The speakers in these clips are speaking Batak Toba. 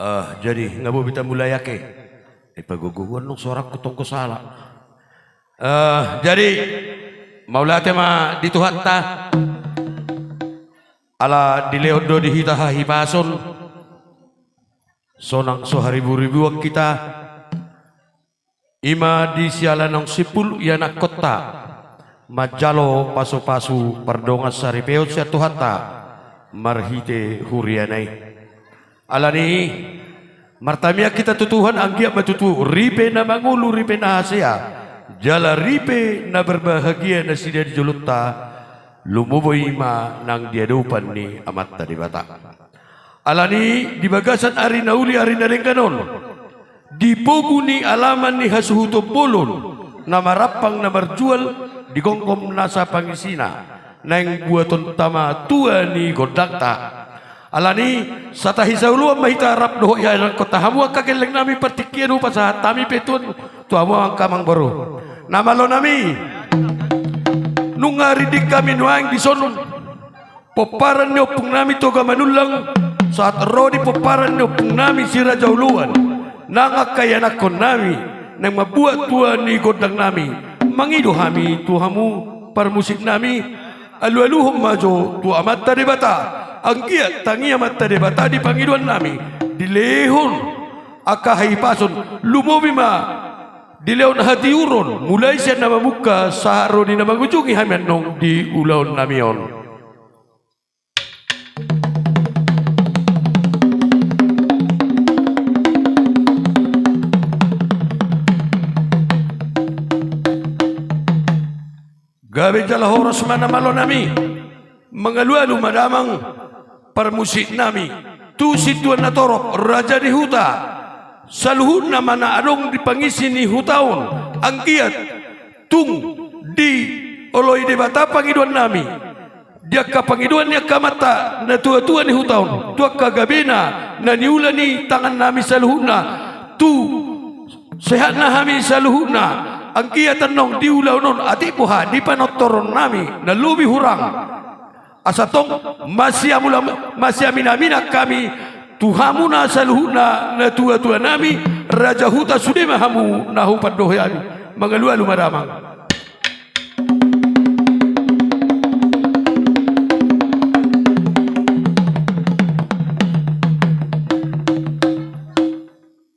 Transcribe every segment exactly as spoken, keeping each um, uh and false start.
Ah, jadi nga boi hita mulai ake. Ai pagogohuan nang suarangku tonggo sala. Ah, jadi mauliate ma di Tuhanta. Ala dilehon do di hita hahipason. Sonang so hariburibuan hita. Ima di siala naung simpul ianakkonta manjalo pasupasu pardongan saripeon sian Tuhanta marhite huriana i. Alani i martamiang hita tu Tuhan, anggiat ma tutu ripe na mangolu, ripe na hasea, jala ripe na berbahagia nasida di jolonta, lumobi ma nang di adopan ni Amanta Debata. Alani i di bagasan ari na uli, ari na denggan on, di pogu ni alaman ni hasuhuton bolon na marampang na marjual di gomgom nasa pangisina, naeng buatonta ma tua ni gondangta. Alani i satahi saoloan ma hita rap dohot ianakkonta, hamu angka gellengnami, partingkian hupasahat hami pe tu, tu hamu angka amangboru. Na malo nami, nunga rindik hami nuaeng dison pomparan ni ompungnami Toga Manullang, sahat ro di pomparan ni ompungnami Si Raja Oloan, nang angka ianakkonnami naeng mambuat tua ni gondangnami. Mangido hami tu hamu parmusiknami, alualuhon ma jo tu Amanta Debata, anggiat tangi Amanta Debata di pangidoannami, dilehon angka hahipason, lumobi ma dilehon hatiuron, mulai sian na mamungka sahat ro di na mangujungi hami annon di ulaonnami on. Gabe jala horas ma na malo nami. Mangalualu ma damang parmusiknami tu sintua na torop, raja ni huta, saluhutna ma na adong di pangisi ni huta on, anggiat tung dioloi Debata pangidoannami di angka pangidoan ni angka amanta na tuatua ni huta on, tu angka gabena na niula ni tangannami saluhutna, tu sehatna hami saluhutna, anggiat annon di ulaon on atik boha di panortoronnami na lobi hurang. Asa tong masiamula-, masiaminaminan hami tu hamuna saluhutna na tuatuanami, raja huta, sude ma hamu na hupandohoi hami. Mangalualu ma damang.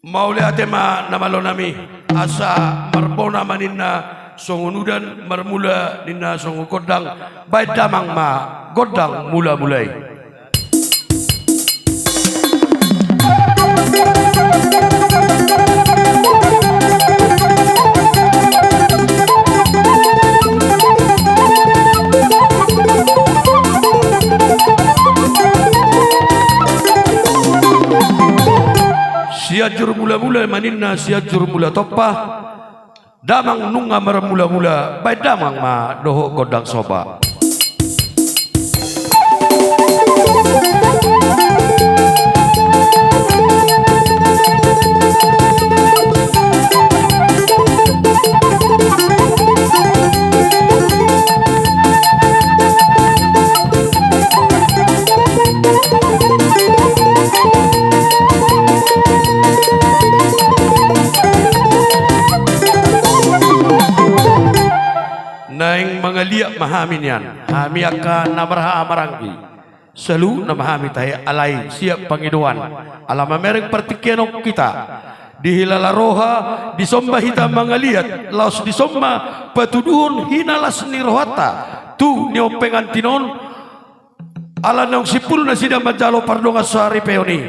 Mauliate ma na malo nami, asa marbona ma ninna songon udan, marmula ninna songon gondang, baen damang ma gondang mulamula i. Sianjur mulamula ma ninna Sianjur Mulatompa, damang nunga marmulamula, baen damang ma dohot gondang somba. Naeng mangaliat ma hami nian, hami angka na marhaha maranggi. Saluhutna ma hami tahe alai siap pangidoan. Ala mamereng partingkian on hita, dihilala roha, disomba hita mangaliat, laos disomba patuduhon hinalas ni rohanta tu nion pengantin on. Ala naung simpul nasida manjalo pardongan saripeon i.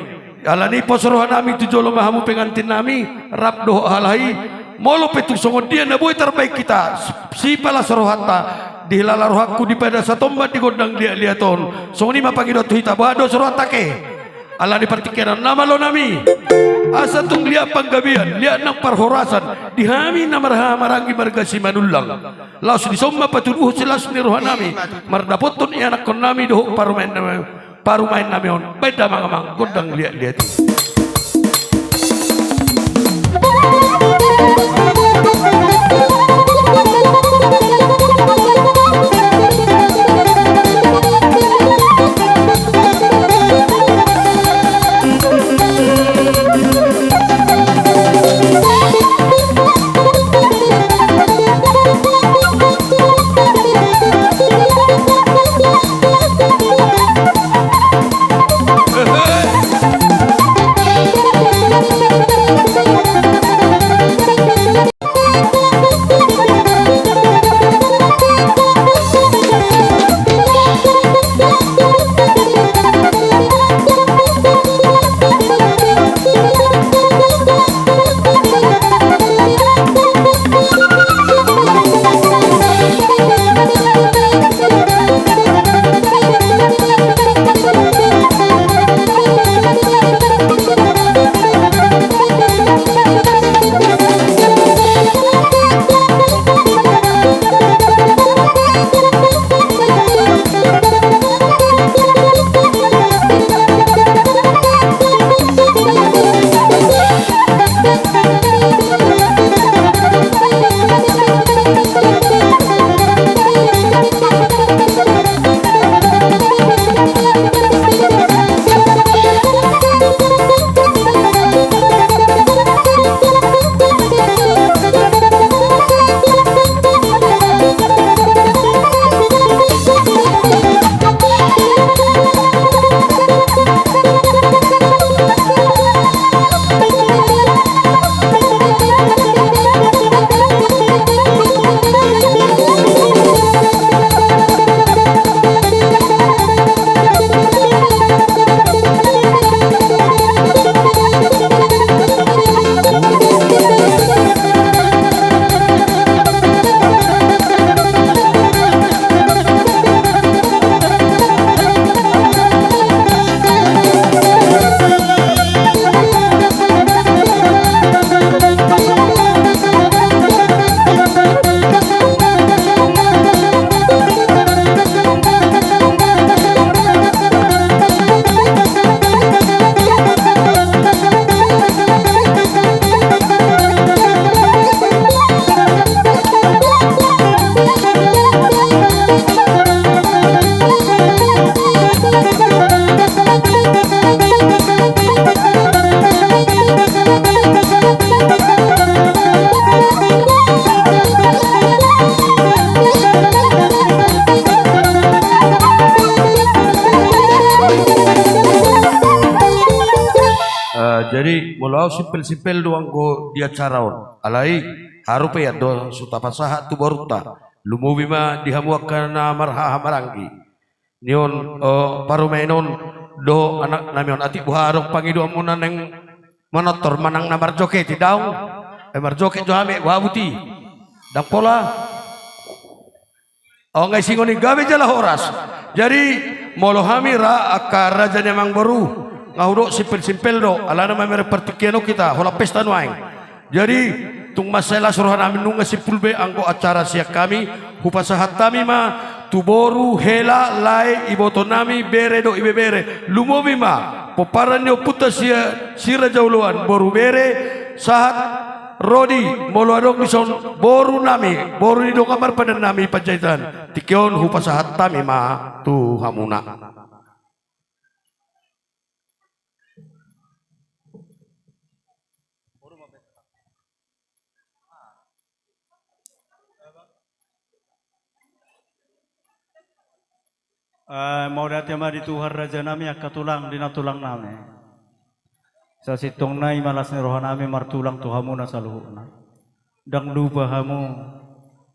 Alani i pos rohanami tu jolo ma hamu pengantinnami, rap dohot halak i, molo pe tung songon dia na boi tarbaen hita, sipalas rohanta, dihilala rohangku di padasan tomban di gondang liatliat on. Songon i ma pangidoan tu hita, boha dos rohanta ke. Alani partingkian on na malo nami. Asa tung liat panggabean, liat nang parhorasan, di hami na marhaha maranggi marga Simanullang. Laos disomba patuduhon silas ni rohanami, mardapothon ianakkonnami dohot parumaennami, parumaennami on, baen damang amang gondang liatliat i. Jadi molo au simpel-simpel do anggo di acara on, alai haru pe ia do so tapasahat tu borunta. Lumobi ma di hamu angka na marhaha maranggi. Nion, o, parumaen on dohot anak nami on, atik boha adong pangidoanmuna naeng manortor manang na marjoget i daong. E, marjoget jo hami, boha buti. Ndang pola. O, nga isingon i, gabe jala horas. Jadi molo hami ra angka raja ni amangboru, nga hudok simpel-simpel do, alana mamereng partingkian on hita, holan pesta nuaeng. Jadi tung mansai las rohanami, nunga simpul be anggo acara sian hami. Hupasahat hami ma tu boru, hela, lae, ibotonami, bere dohot ibebere. Lumobi ma pomparan ni ompunta si, si Raja Oloan, boru, bere, sahat ro di, molo adong dison borunami, boru ni dongan marpadan nami Panjaitan. Tingki on hupasahat hami ma tu hamuna. Eh, mauliate ma di Tuhan, rajanami, angka tulang di nantulangnami. Sasintongna i ma las ni rohanami martulang tu hamuna saluhutna. Ndang lupa hamu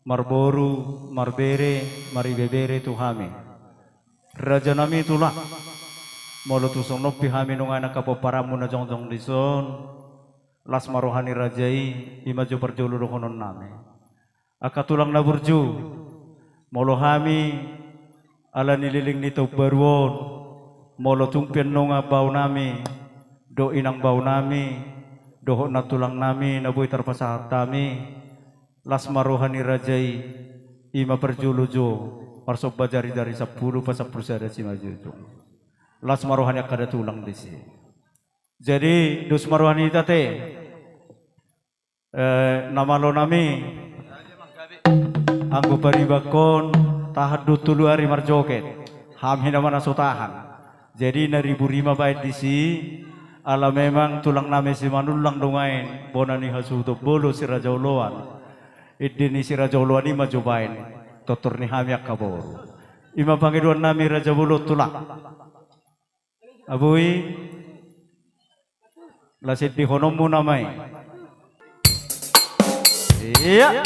marboru, marbere, maribebere tu hami. Rajanami tulang, molo tung songon on pe hami nuaeng angka pomparanmu na jongjong dison, las ma roha ni raja i, i ma jo parjolo dohononnami. Angka tulang na burju, molo hami ala ni leleng ni taon baru on, molo tung pe annon ambaonami dohot inangbaonami dohot nantulangnami na boi tarpasahat hami, las ma roha ni raja i, i ma parjolo jo marsomba jarijari sampulu pasampulu sada simanjujung. Las ma roha ni angka da tulang disi. Jadi dos ma roha ni hita ate. Eh, na malonami, anggo paribanhon tahan do tolu ari marjoget, hami nama na so tahan. Jadi na ribur i ma baen disi, ala memang tulangnami Simanullang do nuaeng bona ni hasuhuton bolon si Raja Oloan, ende ni si Raja Oloan i ma jo baen tortor ni hami angka boru. I ma pangidoannami Raja Bolon, tulang. Abui, las endehononmuna ma i. Ia.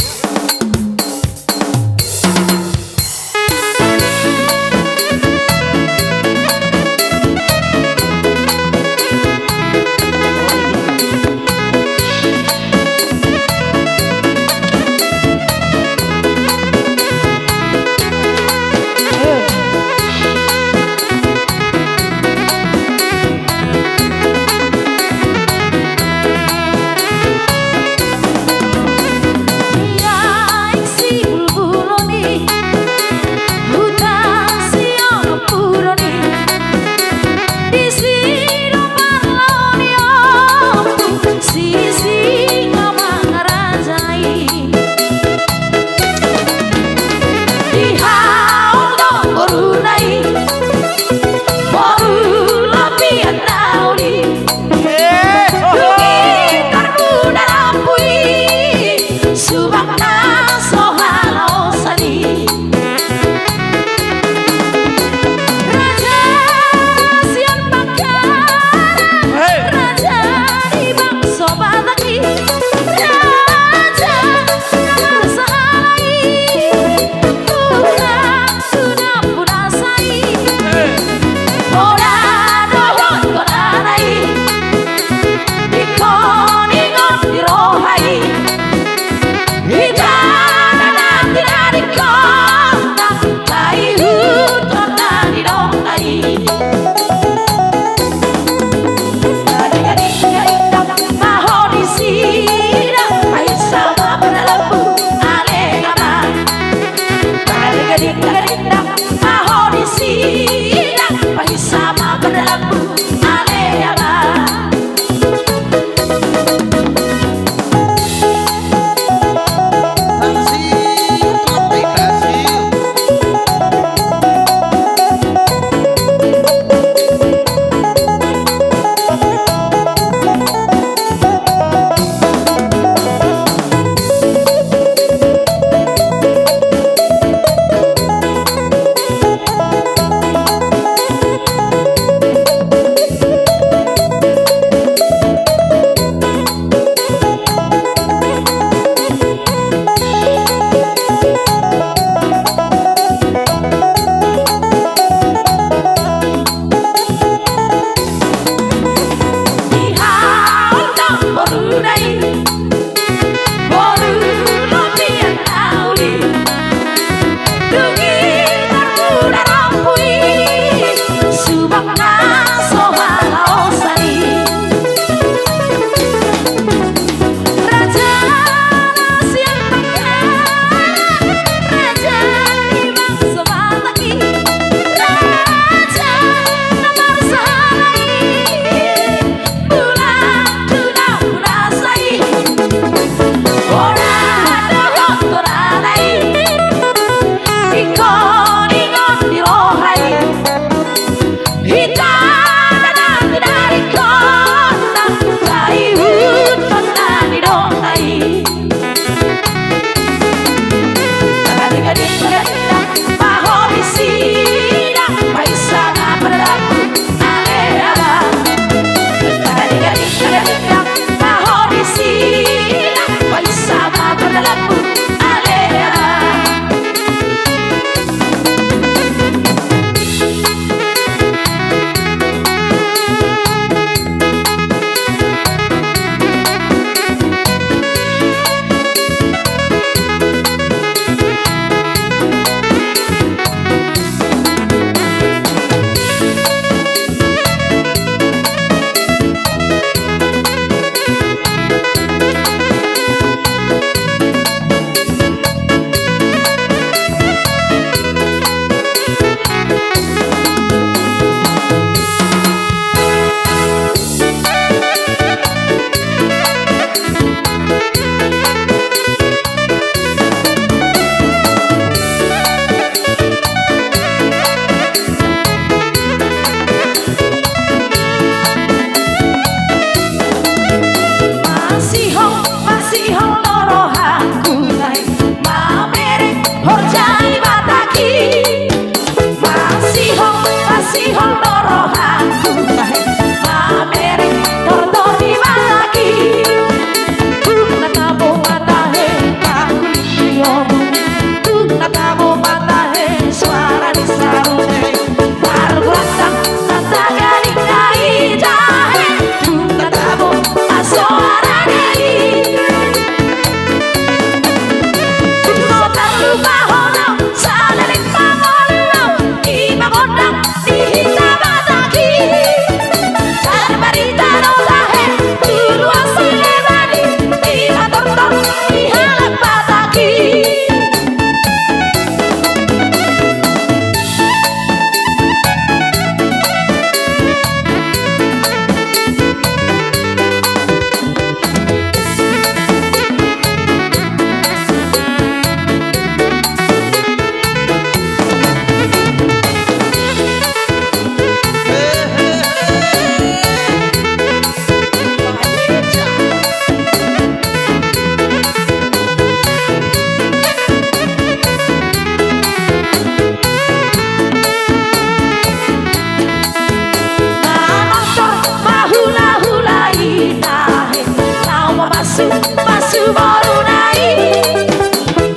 Suboruna i,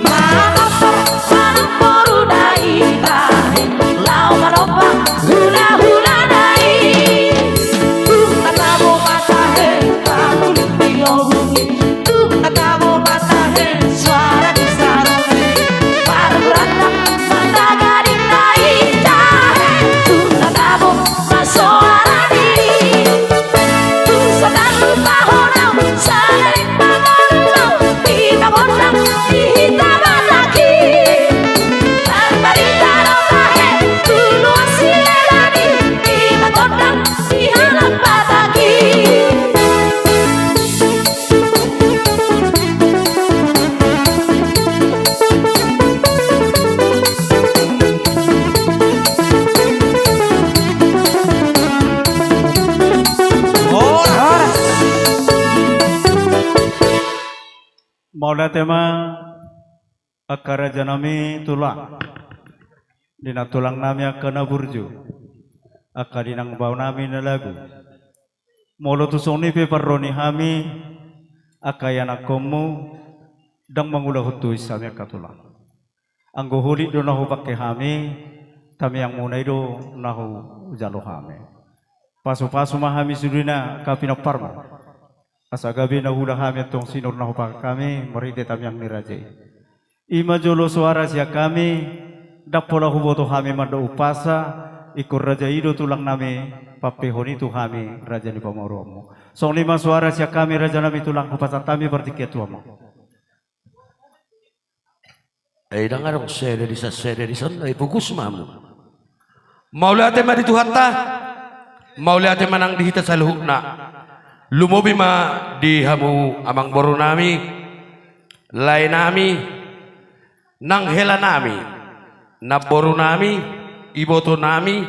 manopot manang boruna i, tahe laho manopot hulahulana i. Tung na tabo ma tahe, tahe di lobung i. Tung na tabo ma tahe, suara di sarung i. Parguranta ma tagadinna i, tahe. Tung na tabo ma soarana i. Tung so tarlupa hona, sadari pagompo, di pagondang di hita Batak i. Tarbarita do tahe, tu luas sileban i, di pagondang di halak Batak i. Horas. Mauliate ma, angka rajanami tulang, di nantulangnami angka na burju, angka di nang baonami na lagu. Molo tung songon i pe parro ni hami, angka ianakkonmu, ndang mangulahon tois hami angka tulang. Anggo holit do na hupangke hami, tamiangmuna i do na hujalo hami. Pasupasu ma hami sudena angka pinomparmu, asa gabe na huula hami antong sinur na hupangke hami marhite tamiang ni raja i. I ma jolo soara sian hami, ndang pola huboto hami mandok umpasa, ingkon raja i do tulangnami, pampehon i tu hami raja ni pamoruonmu. Songon i ma soara sian hami rajanami tulang, hupasahat hami partingkian tu hamu. Ai ndang adong sada dison, sada dison, ai pogos ma hamu. Mauliate ma di Tuhanta, mauliate ma nang di hita saluhutna. Lumobi ma di hamu amangborunami, laenami, nang helanami, namborunami, ibotonami,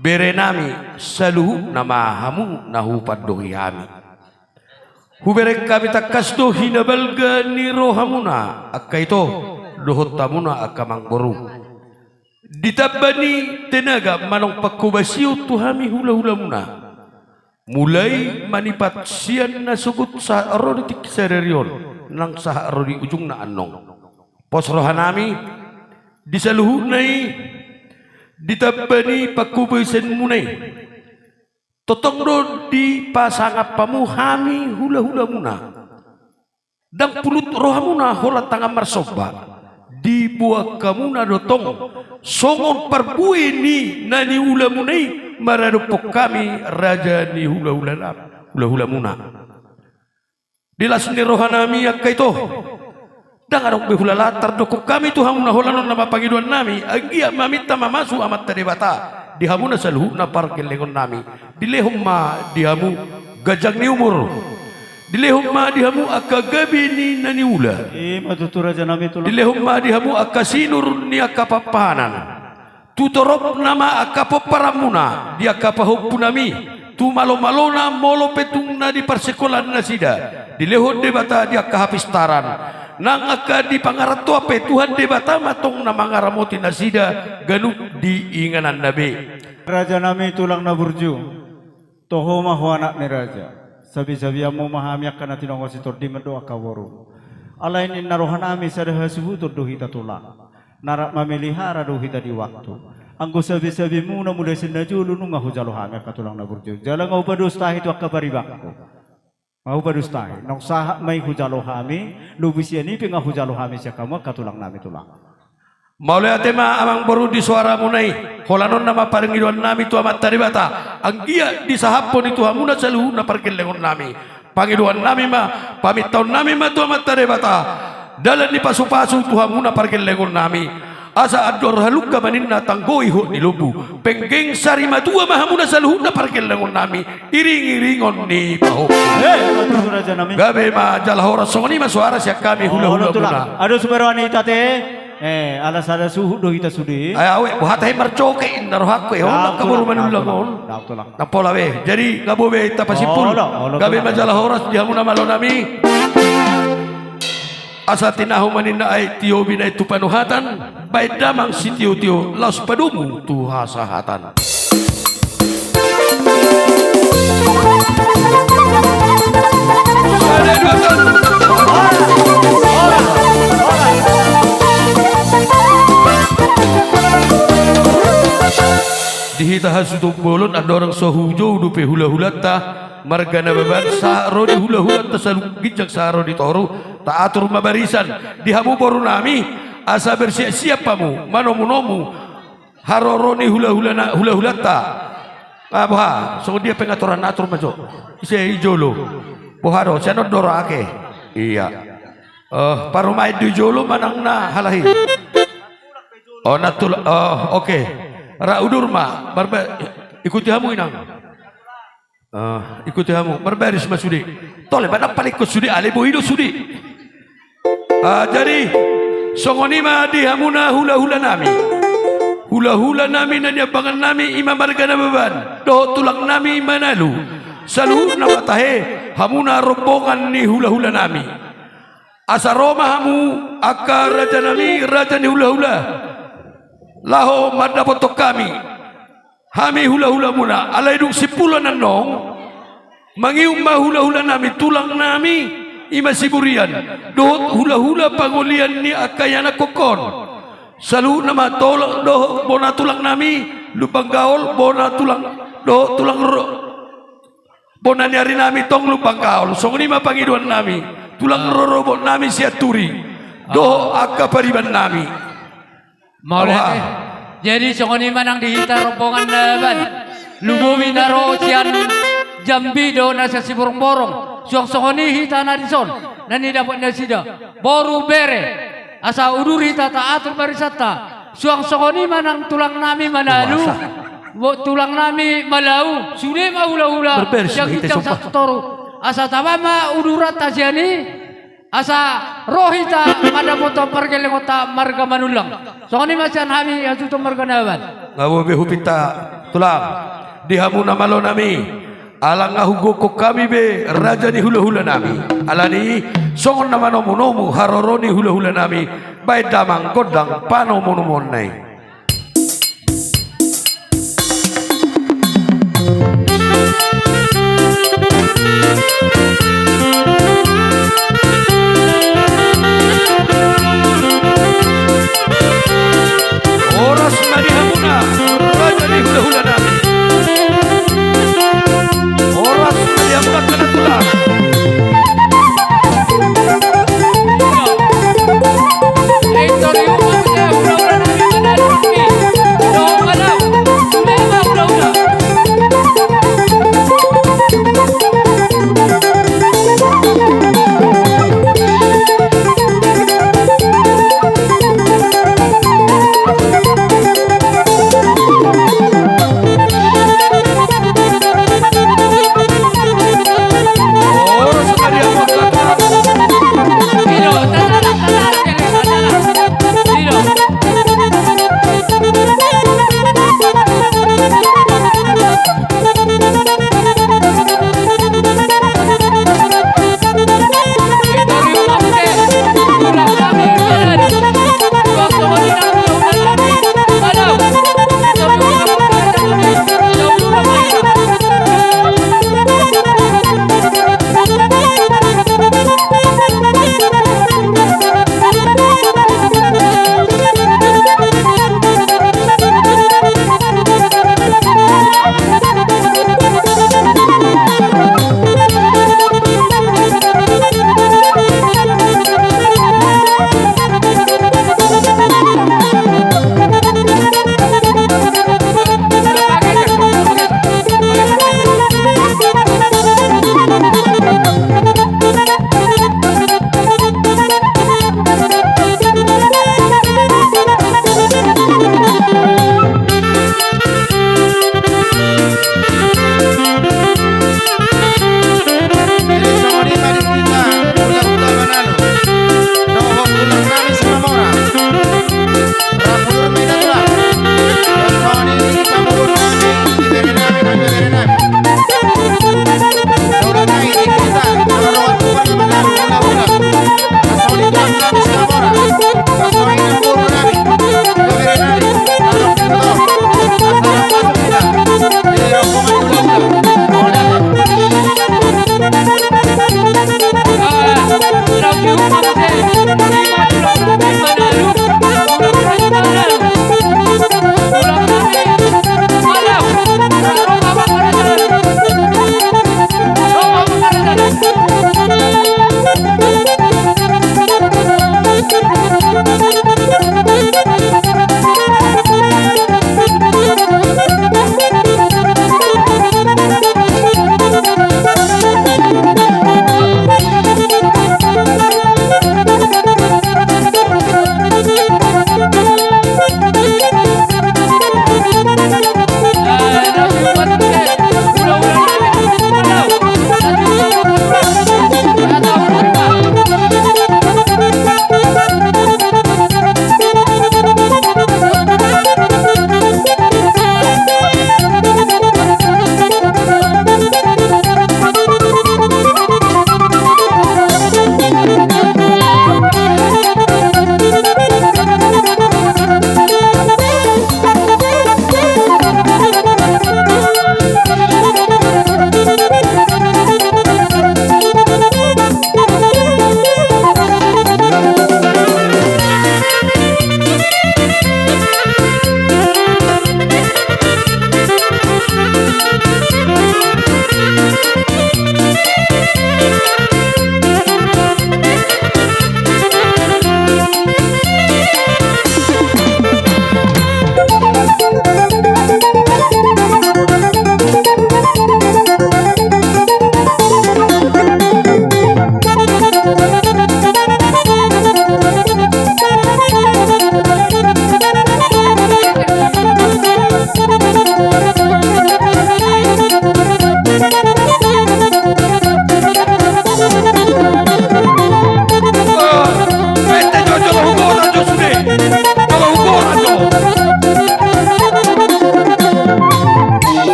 berenami, saluhutna ma hamu na hupandohi hami. Hubereng hami tangkas do hinabalga ni rohamuna angka ito, dohot hamuna angka amangboru. Ditamba ni tenaga manang pangkobasion tu hami hulahulamuna. Mulai manipat sian na sogot sahat ro di tingki sadari on, nang sahat ro di ujungna annon. Pos rohanami, di saluhutna i, ditamba ni pangkobasionmuna i. Tongtong do dipasangap hamu hami hulahulamuna. Ndang pulut rohamuna holan tangan marsomba. Diboan hamuna do tong songon parbue ni na niulamuna i maradophon hami raja ni hulahulana, hulahulamuna. Di las ni rohanami angka ito, ndang adong be hulala tardok hami tu hamuna, holan on nama pangidoannami, anggiat maminta mamasu Amanta Debata di hamuna saluhutna pargellengonnami. Dilehon ma di hamu ganjang ni umur. Dilehon ma di hamu angka gabe ni na niula. I ma tutu rajanami tulang. Dilehon ma di hamu angka sinur ni angka panganan. Tu toropna ma angka pomparanmuna, di angka pahompunami, tu malomalona molo pe tung na di parsikolaan nasida, dilehon Debata di angka hapistaran, nang angka di pangarantoan pe Tuhan Debata ma tong na mangaramoti nasida ganup di ingananna be. Rajanami tulang na burju, toho ma ho anak ni raja. Sabisabianmu ma hami angka na tinonggasi tondi mandok angka boru. Alai ninna rohanami sada hasuhuton do hita tulang. Na rap mamelihara do hita di waktu. Anggo sabisabimuna mulai sian na jolo nunga hujalo hami angka tulang na burju. Jala nga hupadustahi tu angka paribanku. Nga hupadustahi. Naung sahat ma i hujalo hami, lobi sian i pe nga hujalo hami sian hamu angka tulangnami tulang. Mauliate ma amangboru di soaramuna i, holan on nama pangidoannami tu Amanta Debata, anggiat disahaphon i tu hamuna saluhutna pargellengonnami. Pangidoannami ma, pamintaonnami ma tu Amanta Debata, dalan ni pasupasu tu hamuna pargellengonnami. Asa andor halumpang ma ninna, tanggo ihot ni lombu. Penggeng sari matua ma hamuna saluhutna pargellengonnami, iringiringon ni pahompu. Eh, betul, rajanami. Gabe ma jala horas, songon i ma soara sian hami hulahulamuna. Ado sumeroan hita te. Eh, ala sada suhut do hita sude. Ai, awe, boha tahe marjoget inna rohangku, eh, on angka boru Manullang on. Ndang pola be. Jadi nga boi be tapasimpul. Gabe ma jala horas di hamuna malonami. Asa tinahu ma ninna aek tio binaen tu panuhatan, baen damang sitiotio, laos padomu tu hasahatan. Hasuhuton bolon, andorang so hujou dope hulahulanta marga Nababan, sahat ro di hulahulanta saluhut ginjang sahat ro di toru, taatur ma barisan. Di hamu borunami, asa bersiap-siap hamu manomunomu haroro ni hulahulana, hulahulanta. Ah, boha, songon dia pengaturan, atur ma jo. Ise i jolo? Boha do, sian on do ra ake? Ia. Eh, parumaen do i jolo manang na halahi? Oh, na tul-, oh, oke. Ra udur ma, marba-, ikuti hamu inang. Ah, ikuti hamu, marbaris ma sude. Tole, ba ndang palingkon sude, alai boi do sude. Ah, jadi, songon i ma di hamuna hulahulanami. Hulahulanami na niambangannami i ma marga Nababan, dohot tulangnami Manalu. Saluhutna ma tahe, hamuna rombongan ni hulahulanami. Asa ro ma hamu angka rajanami, raja ni hulahula, laho mandapothon hami. Hami hulahulamuna, alai dung simpul annon, mangihut ma hulahulanami, tulangnami, i ma Siburian, dohot hulahula pangolian ni angka ianakhon on. Saluhutna ma tol-, dohot bona tulangnami, Lumban Gaol, bona tulang, dohot tulang ro-, bona ni arinami tong Lumban Gaol, songon i ma pangidoannami, tulang rorobotnami Sianturi, dohot angka paribannami. Mauliate. Jadi songon i ma nang di hita rombongan Nababan. Lumobi na ro sian Jambi dohot na sian Siborongborong. Suang songon i hita na dison, na nidapot nasida. Boru bere. Asa udur hita taatur barisanta. Suang songon i ma nang tulangnami Manalu. Bo-, tulangnami Malau. Sude ma hulahula. Berberes ma hita, ginjang sahat tu toru. Asa taba ma uduranta sian i. Asa ro hita mandapothon pargellengonta marga Manullang. Songon i ma sian hami hasuhuton marga Nababan. Nga boi be hupinta tulang. Di hamu na malonami. Ala nga hugokhon hami be raja ni hulahulanami. Alani songon na manomunomu haroro ni hulahulanami. Baen damang gondang panomunomuonna i. Horas ma di hamuna, raja ni hulahulanami. Horas ma di hamuna, angka na tulang.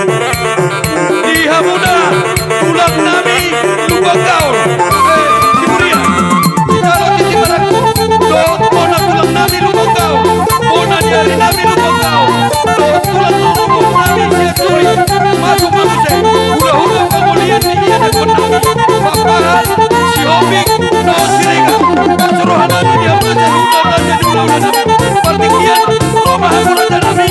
Di hamuna tulang nami Lumbangaol, eh, di huria, di jolo titi marangkup, dohot bona tulang nami Lumbangaol, bona ni ari nami Lumbangaol, dohot tulang ni rorobot nami Sianturi, masuk ma muse hulahula pamolian ni ianakhon nami, Pakpahan, Sihombing, dohot Siregar, pos roha nami di hamuna saluhutna raja ni hulahula nami, partingkian, ro ma hamu raja nami,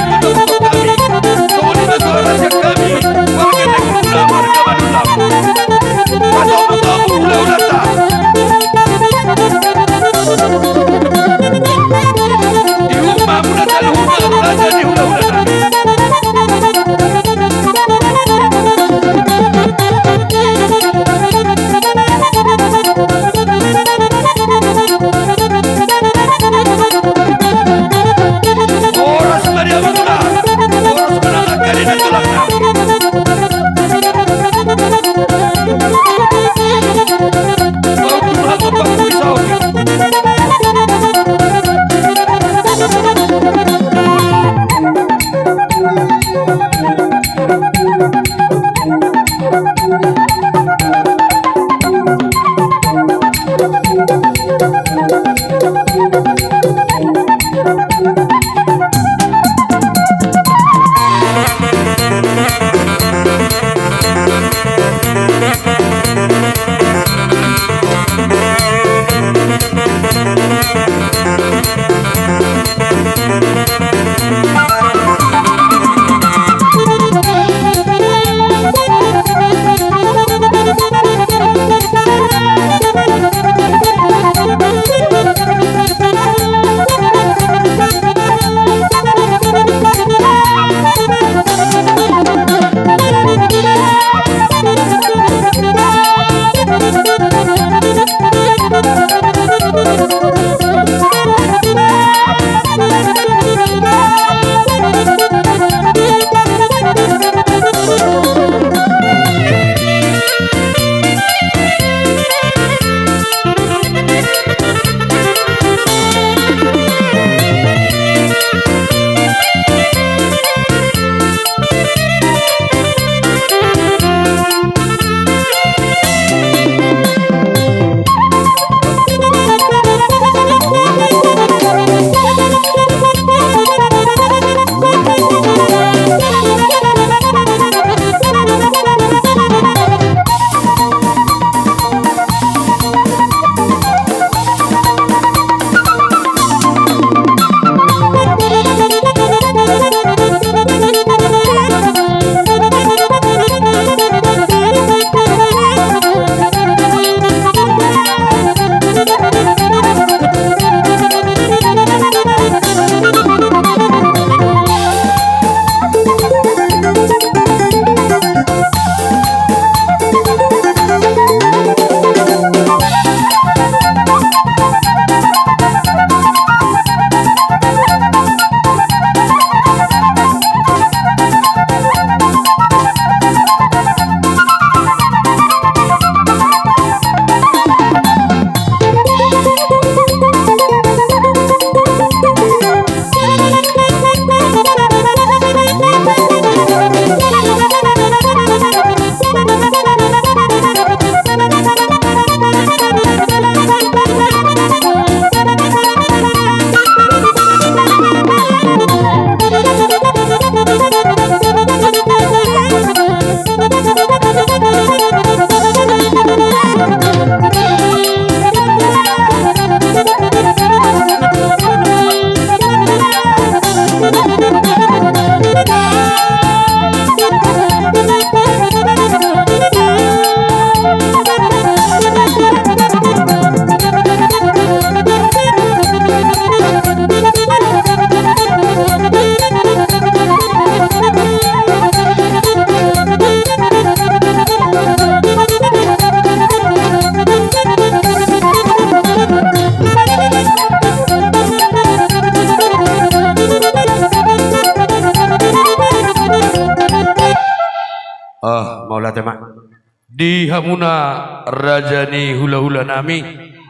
Hamuna raja ni hula-hula nami,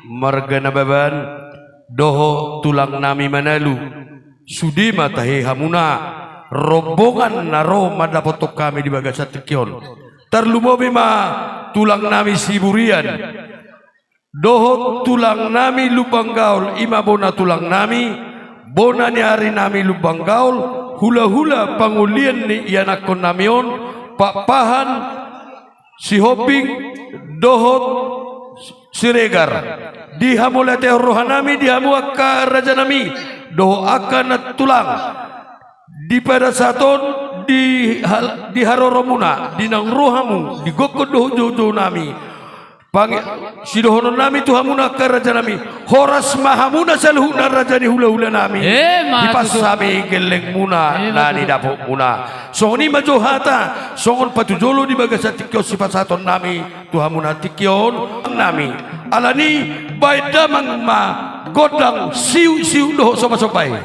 marga Nababan, dohot tulang nami Manalu, sude ma tahe hamuna, rombongan na ro mandapothon hami di bagasan tingki on. Tarlumobi ma tulang nami Siburian, dohot tulang nami Lumban Gaol, i ma bona tulang nami, bona ni ari nami Lumban Gaol, hula-hula pangolian ni ianakhon nami on, Pakpahan, Sihombing, dohot Siregar. Di hamauliatehon roha nami di hamu angka raja nami, dohot angka nantulang. Di pada saat on, di hal-, di haroromuna, di naung ro hamu, di gokhon dohot jou-jou nami. Pangi-, sidohonon nami tu hamuna angka raja nami, horas ma hamuna saluhutna raja ni hula-hula nami. Emma tutu. Hipas hami gellengmuna. Emma tutu. Na nidapotmuna. Songon i ma jo hata, songon patujolo di bagasan tingki on sipasahaton nami tu hamuna tingki on nami. Alani, baen damang ma gondang siuk-siuk dohot somba-somba i.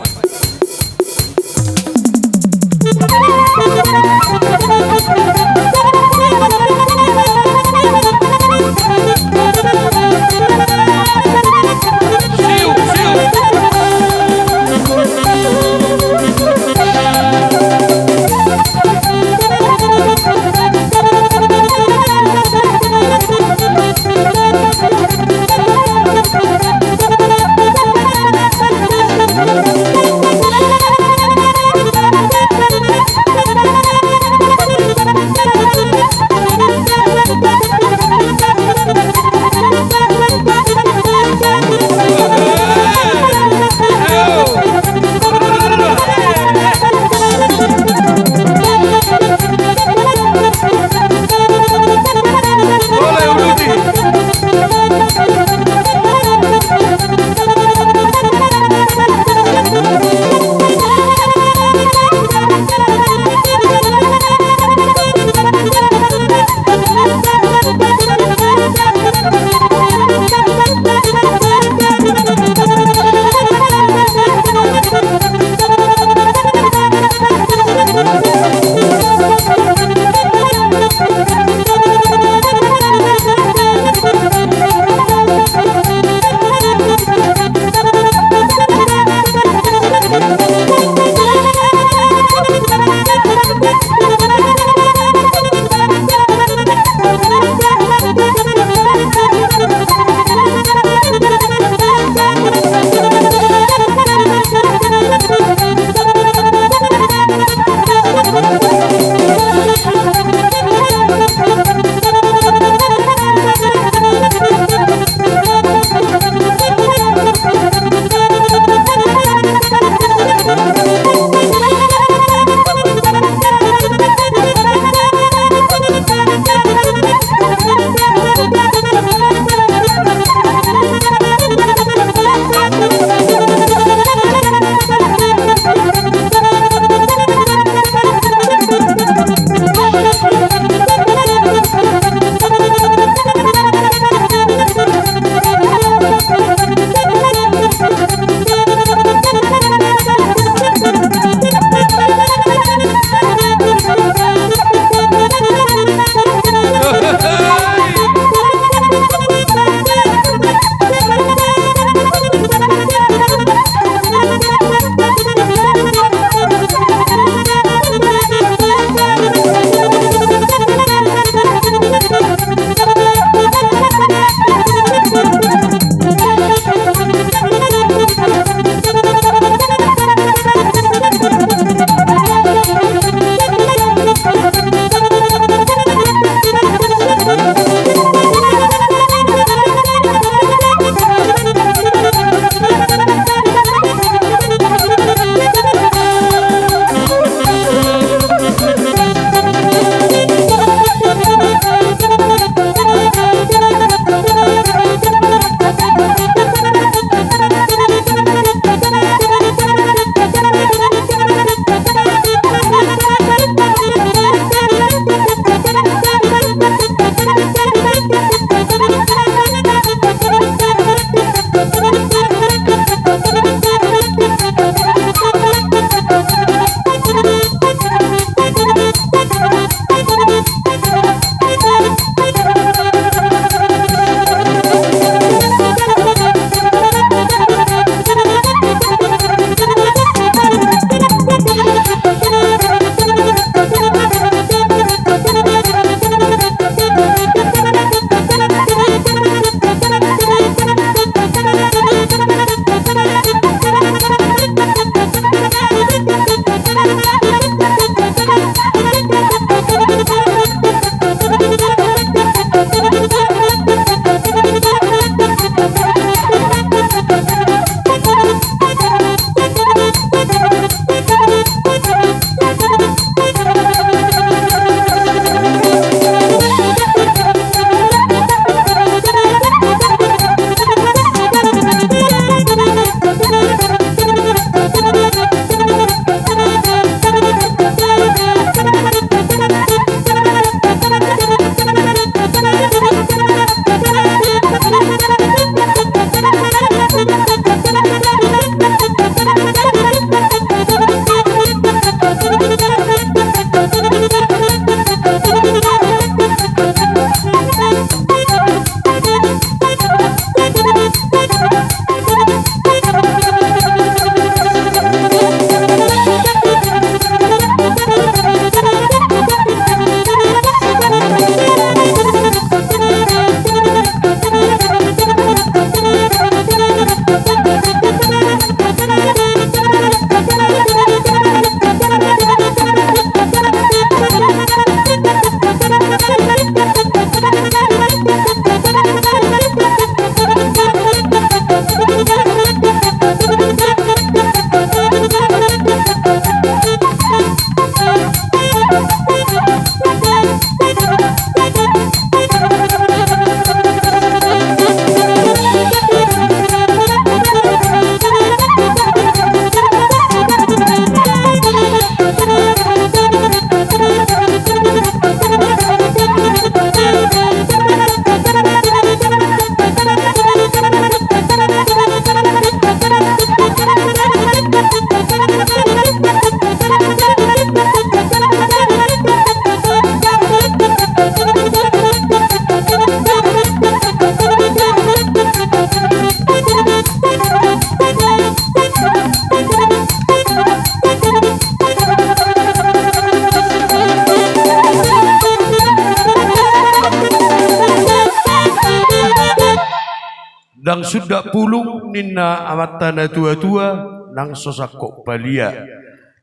sundat pulung ninna amanta na tuatua, nang so sangkop palia.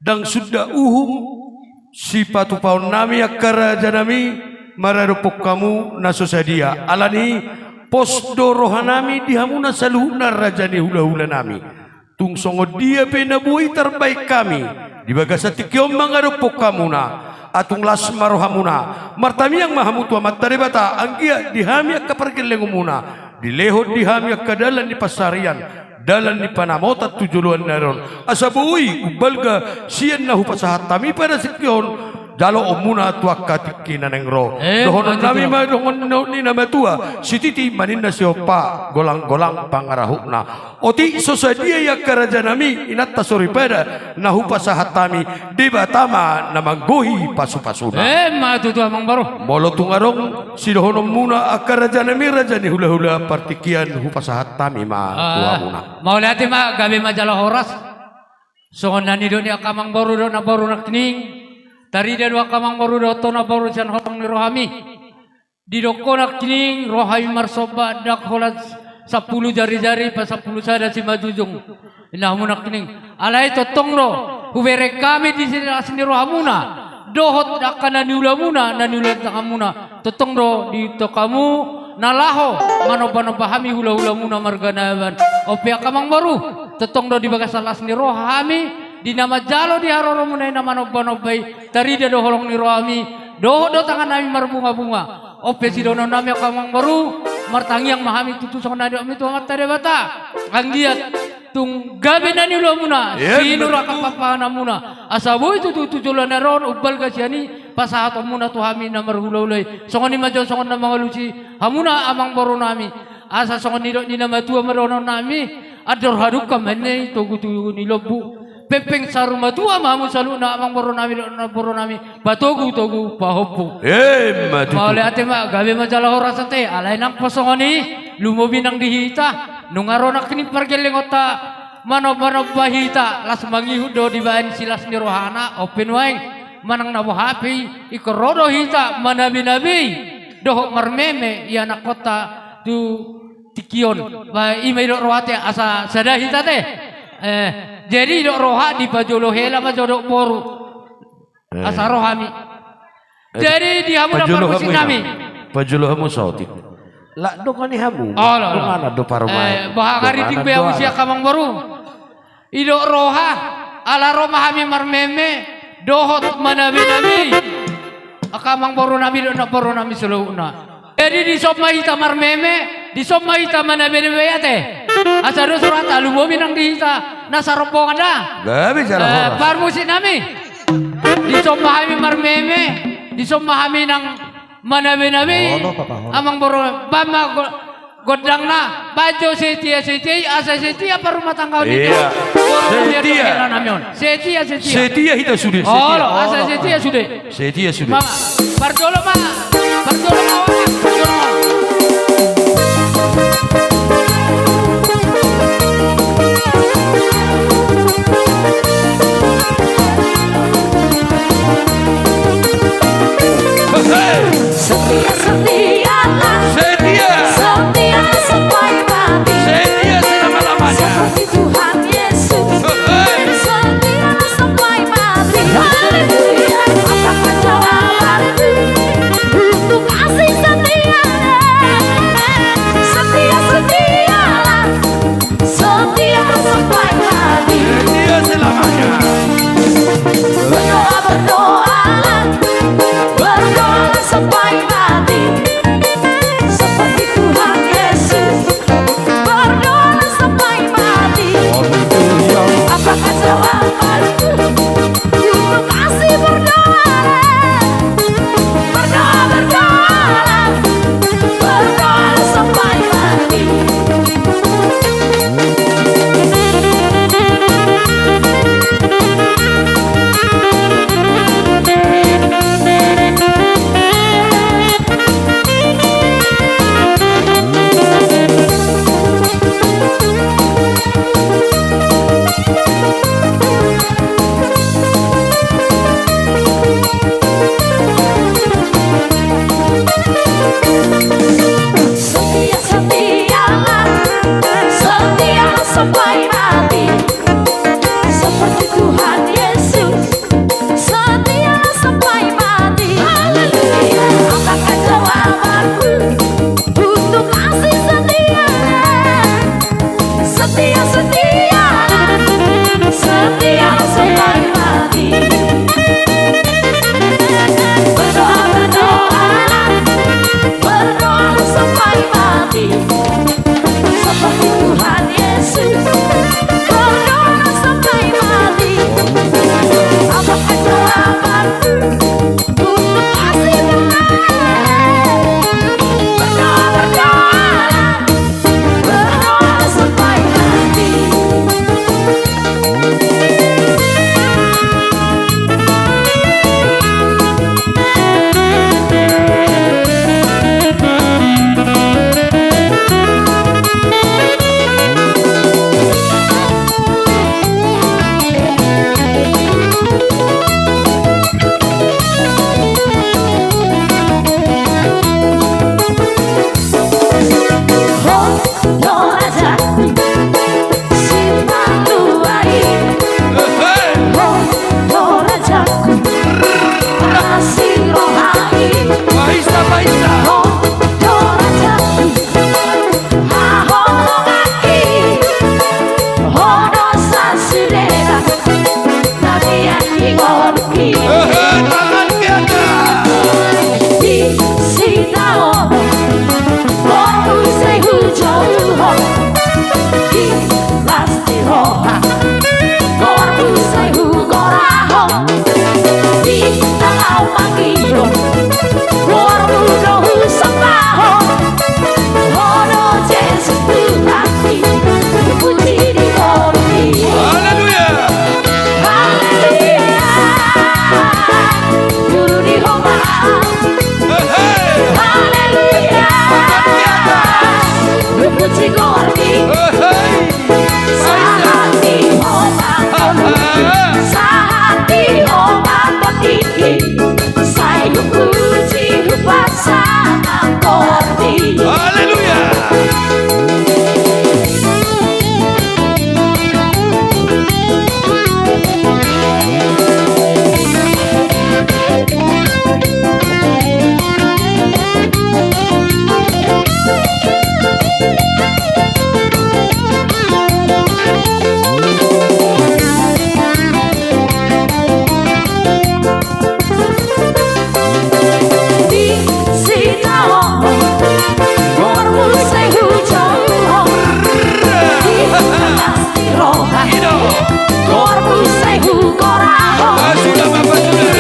Ndang sundat uhum sipatupaonnami angka rajanami maradophon hamu na so sadia. Alani pos do rohanami di hamuna saluhutna raja ni hulahulanami. Tung songon dia pe na boi tarbaen hami di bagasan tingki on mangadophon hamuna, ai tung las ma rohamuna. Martangiang ma hamu tu Amanta Debata, anggiat di hami angka pargellengonmuna, dilehon di hami angka dalan ni pansarian, dalan ni panamotan tu joloan ni ari on, asa boi umbalga sian na hupasahat hami pada tingki on jaloonmuna tu angka tingki na naeng ro. Eh, dohononnami ma dohonon ni na matua: Sititi ma ninna sihompa, golanggolang pangarahutna. Otik so sadia i angka rajanami, inanta soripada na hupasahat hami, Debata ma na manggohi pasupasuna. Eh, ma tutu, Amangboru. Molo tung adong sidohononmuna angka rajanami raja ni hulahula, partingkian hupasahat hami ma tu hamuna. Mauliate ma, gabe ma jala horas. Songon na nidok ni angka Amangboru dohot namboru nangkining, tarida do angka Amangboru dohot namboru sian holong ni rohami. Didok ho nangkining, rohami marsomba ndang holan sampulu jarijari, pasampulu sada simanjujung, ninna hamu nangkining. Alai tongtong do hubereng hami di silas ni rohamuna dohot angka na niulamuna, na niula ni tanganmuna. Tongtong do diihuthon hamu na laho manombanomba hami hulahulamuna marga Nababan. On pe angka Amangboru, tongtong do di bagasan las ni roha hami di na manjalo di haroromuna i na manombanomba i. Tarida do holong ni rohami, dohot do tangannami marbungabunga. On pe sidohononnami angka Amangboru, martangiang ma hami tutu songon na nidokmi tu Amanta Debata, anggiat tung gabe na niulamuna, sinur angka panganomuna, asa boi tutu tu joloan ni ari on umbalga sian i pasahatonmuna tu hami na marhulahula i. Songon i ma jo songon na mangalusi hamuna Amangborunami, asa songon nidok ni na matua ma dohononnami: Andor hadungka ma ninna i, togu tu ni lombu, pengpeng saur matua ma hamu saluhutna Amangborunami dohot namborunami, patogutogu pahompu. Emma tutu. Mauliate ma, gabe ma jala horas ate. Alai nang pe songon i, lumobi nang di hita, nunga ro nangkining pargellengonta manombanomba hita, las mangihut do dibaen silas ni rohana. On pe nuaeng manang na boha pe i, ingkon ro do hita manabinabei dohot marmeme ianakkonta tu tingki on. Ba i ma didok roha ate, asa sada hita ate. Eh, jadi didok roha, dipajolo hela ma jo dohot boru. Eh. Asa ro hami. Eh, jadi di hamu na parmusiknami, pajolo hamu saotik. Lak dongan ni hamu. Olo, olo. Donganan do parumaen. Eh, boha gari tingki be hamu sian angka Amangboru. Didok roha, ala ro ma hami marmeme dohot manabenabei angka Amangborunami dohot namborunami saluhutna. Jadi dison ma hita marmeme, dison ma hita manabenabei ate. Asa dos rohanta, lumobi nang di hita na sarombongan da. Gabe jala horas. Eh, parmusiknami. Dison ma hami marmeme, dison ma hami nang manabenabei. Olo, papa, olo. Amangboru, baen ma go-, gondangna, baen jo setia-setia i, asa setia parrumatanggaon ni. Iya. Setia. Setia, setia. Setia hita sude, setia. Olo, asa setia sude. Setia sude. Ma, parjolo ma, parjolo ma, parjolo ma. Setia, setia. Setia. Setia sampai mati. Setia selama-lamanya. Seperti Tuhan Yesus. Hei. Setia sampai mati. Haleluya. Angkat tangan, haleluya. Untuk kasih setia.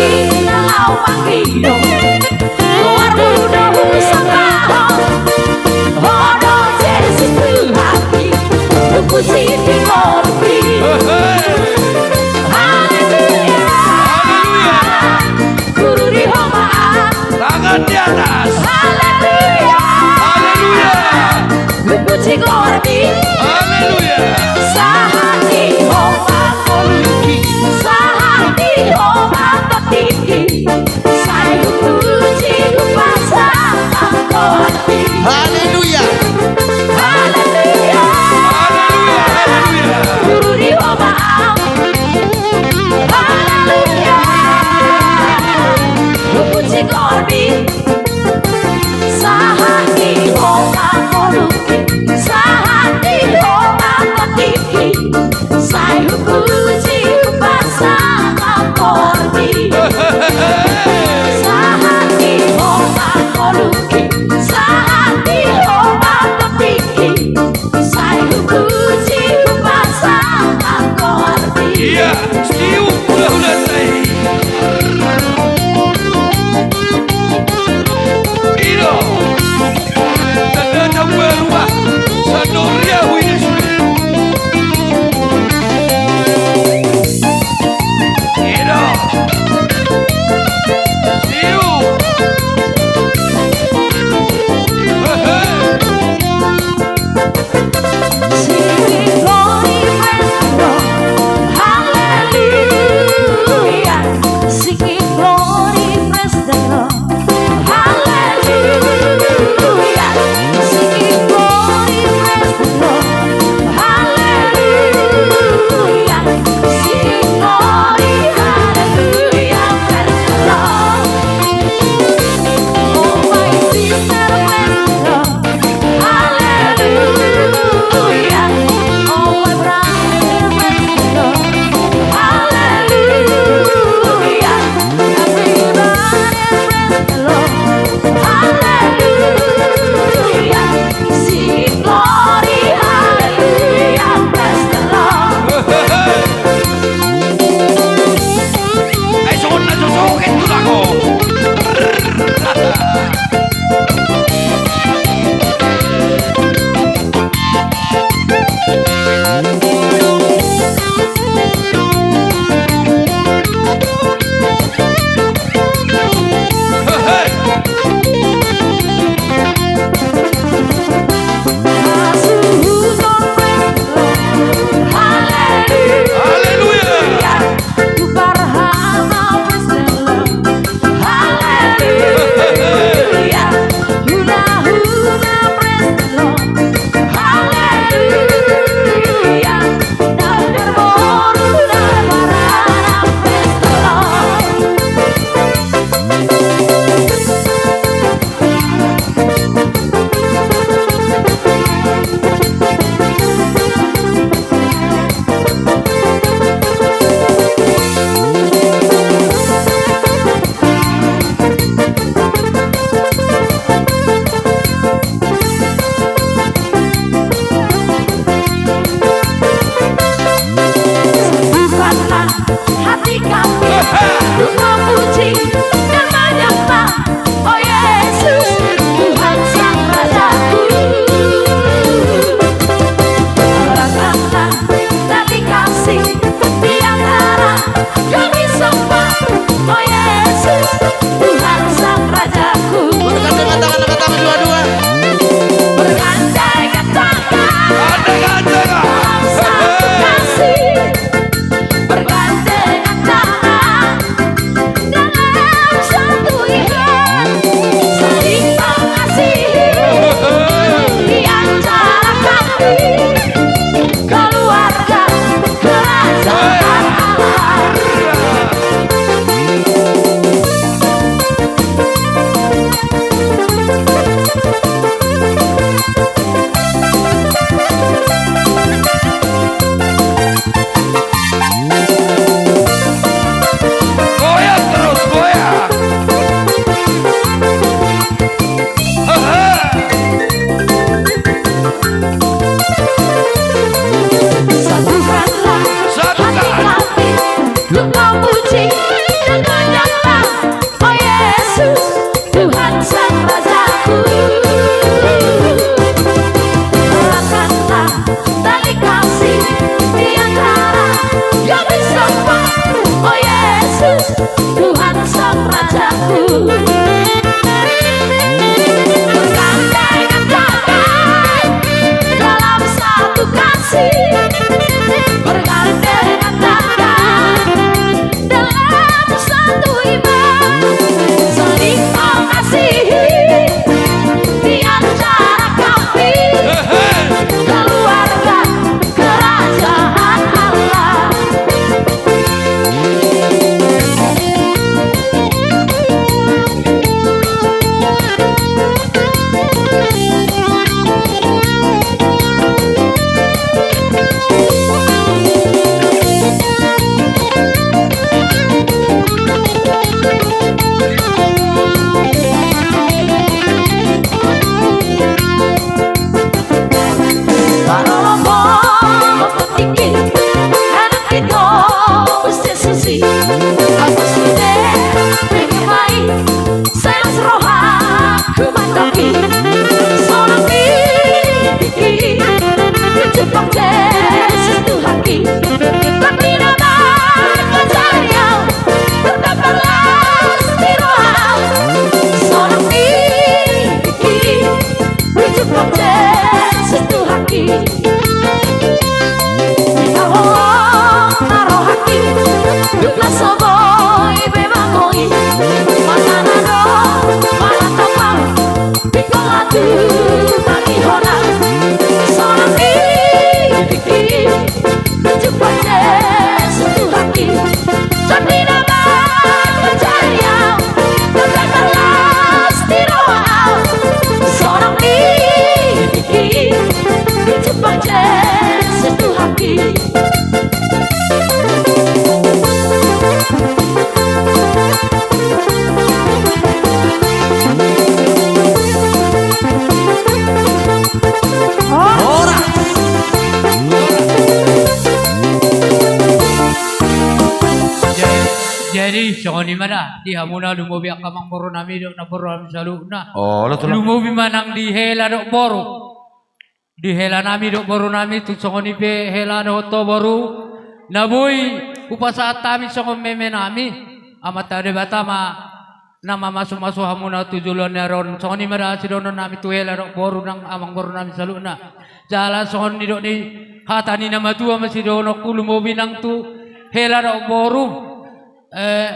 Inna au mangido, goarmu do husambahon. Ho do Jesus Tuhanki, hupuji tingkirmi. Haleluya. Haleluya. Guru di homa. Tangan di atas. Haleluya. Haleluya. Hupuji goarmi. Haleluya. Sahat di homa ngolungki, sahat di homa tondingki, sai hupuji hupasahat goarmi. Haleluya. Haleluya. Haleluya, haleluya. Guru di homa. Haleluya. Hupuji goarmi. Sahat di homa ngolungki, sahat di homa tondingki, sai hupuji hupasahat goarmi. Sahat di homa ngolungki, sahat di homa tondingki, sai hupuji hupasahat goarmi. Ia, siu, hula-hula tai. Ido. Tanda jam berubah. Sandoria huida sudah. Ido. Siu. Hehe. Singing glory, praise the Lord. Hallelujah. Singing glory, praise the Lord. Hallelujah. Singing glory, praise the Lord. Hallelujah. Singing glory, hallelujah, praise the Lord. Oh, my sister, praise the Lord. Hallelujah. Oh, my brother, praise the Lord. Hallelujah. Everybody, praise the Lord. Hallelujah. Sing glory, hallelujah, praise the Lord. Ai songon na jojoget tu laho. Haleluya. Satukanlah hati kami untuk memuji dan menyembah, oh Yesus, Tuhan Sang Rajaku. Lapangkanlah tali kasih di antara kami semua, oh Yesus, Tuhan Sang Rajaku. Bergandengan tangan, angkat tangan dua-dua. Bergandengan tangan. Gandengan tangan. Tuhan Sang Kasih. Bergandengan tangan. Dalam satu ikatan saling mengasihi di antara kami, keluarga kerajaan. Kami sembah, oh Yesus, Tuhan sang Rajaku. Bergandengan tangan dalam satu kasih, bergandengan tangan dalam satu iman, saling mengasihi di antara kami, keluarga kerajaan Allah. Sai las rohaku mandopi, sonang nidiki, dijumpang Jesus Tuhanki. Tapi nama kejayaan, tetap las di roha, sonang nidiki, dijumpang Jesus Tuhanki. Di tongtong ni rohangki, dung na so boi be mangoi, manang na adong manang topang, ingkon tu tangihon au, sonang nidiki, dijumpang Jesus Tuhanki. Jadi nama kejayaan, tetap las di roha au, sonang nidiki, dijumpang Jesus Tuhanki. Horas. Jadi, jadi, songon i ma da di hamuna lumobi angka amangboru nami dohot namboru nami saluhutna. Olo, tulang. Lumobi ma nang di hela dohot boru. Di hela nami dohot boru nami, tung songon i pe hela dohot ho boru, na boi hupasahat hami songon meme nami, Amanta Debata ma na mamasumasu hamuna tu joloan ni ari on. Songon i ma da sidohonon nami tu hela dohot boru nang amangboru nami saluhutna. Jala songon nidok ni hata ni na matua ma sidohononku, lumobi nang tu hela dohot boru, eh,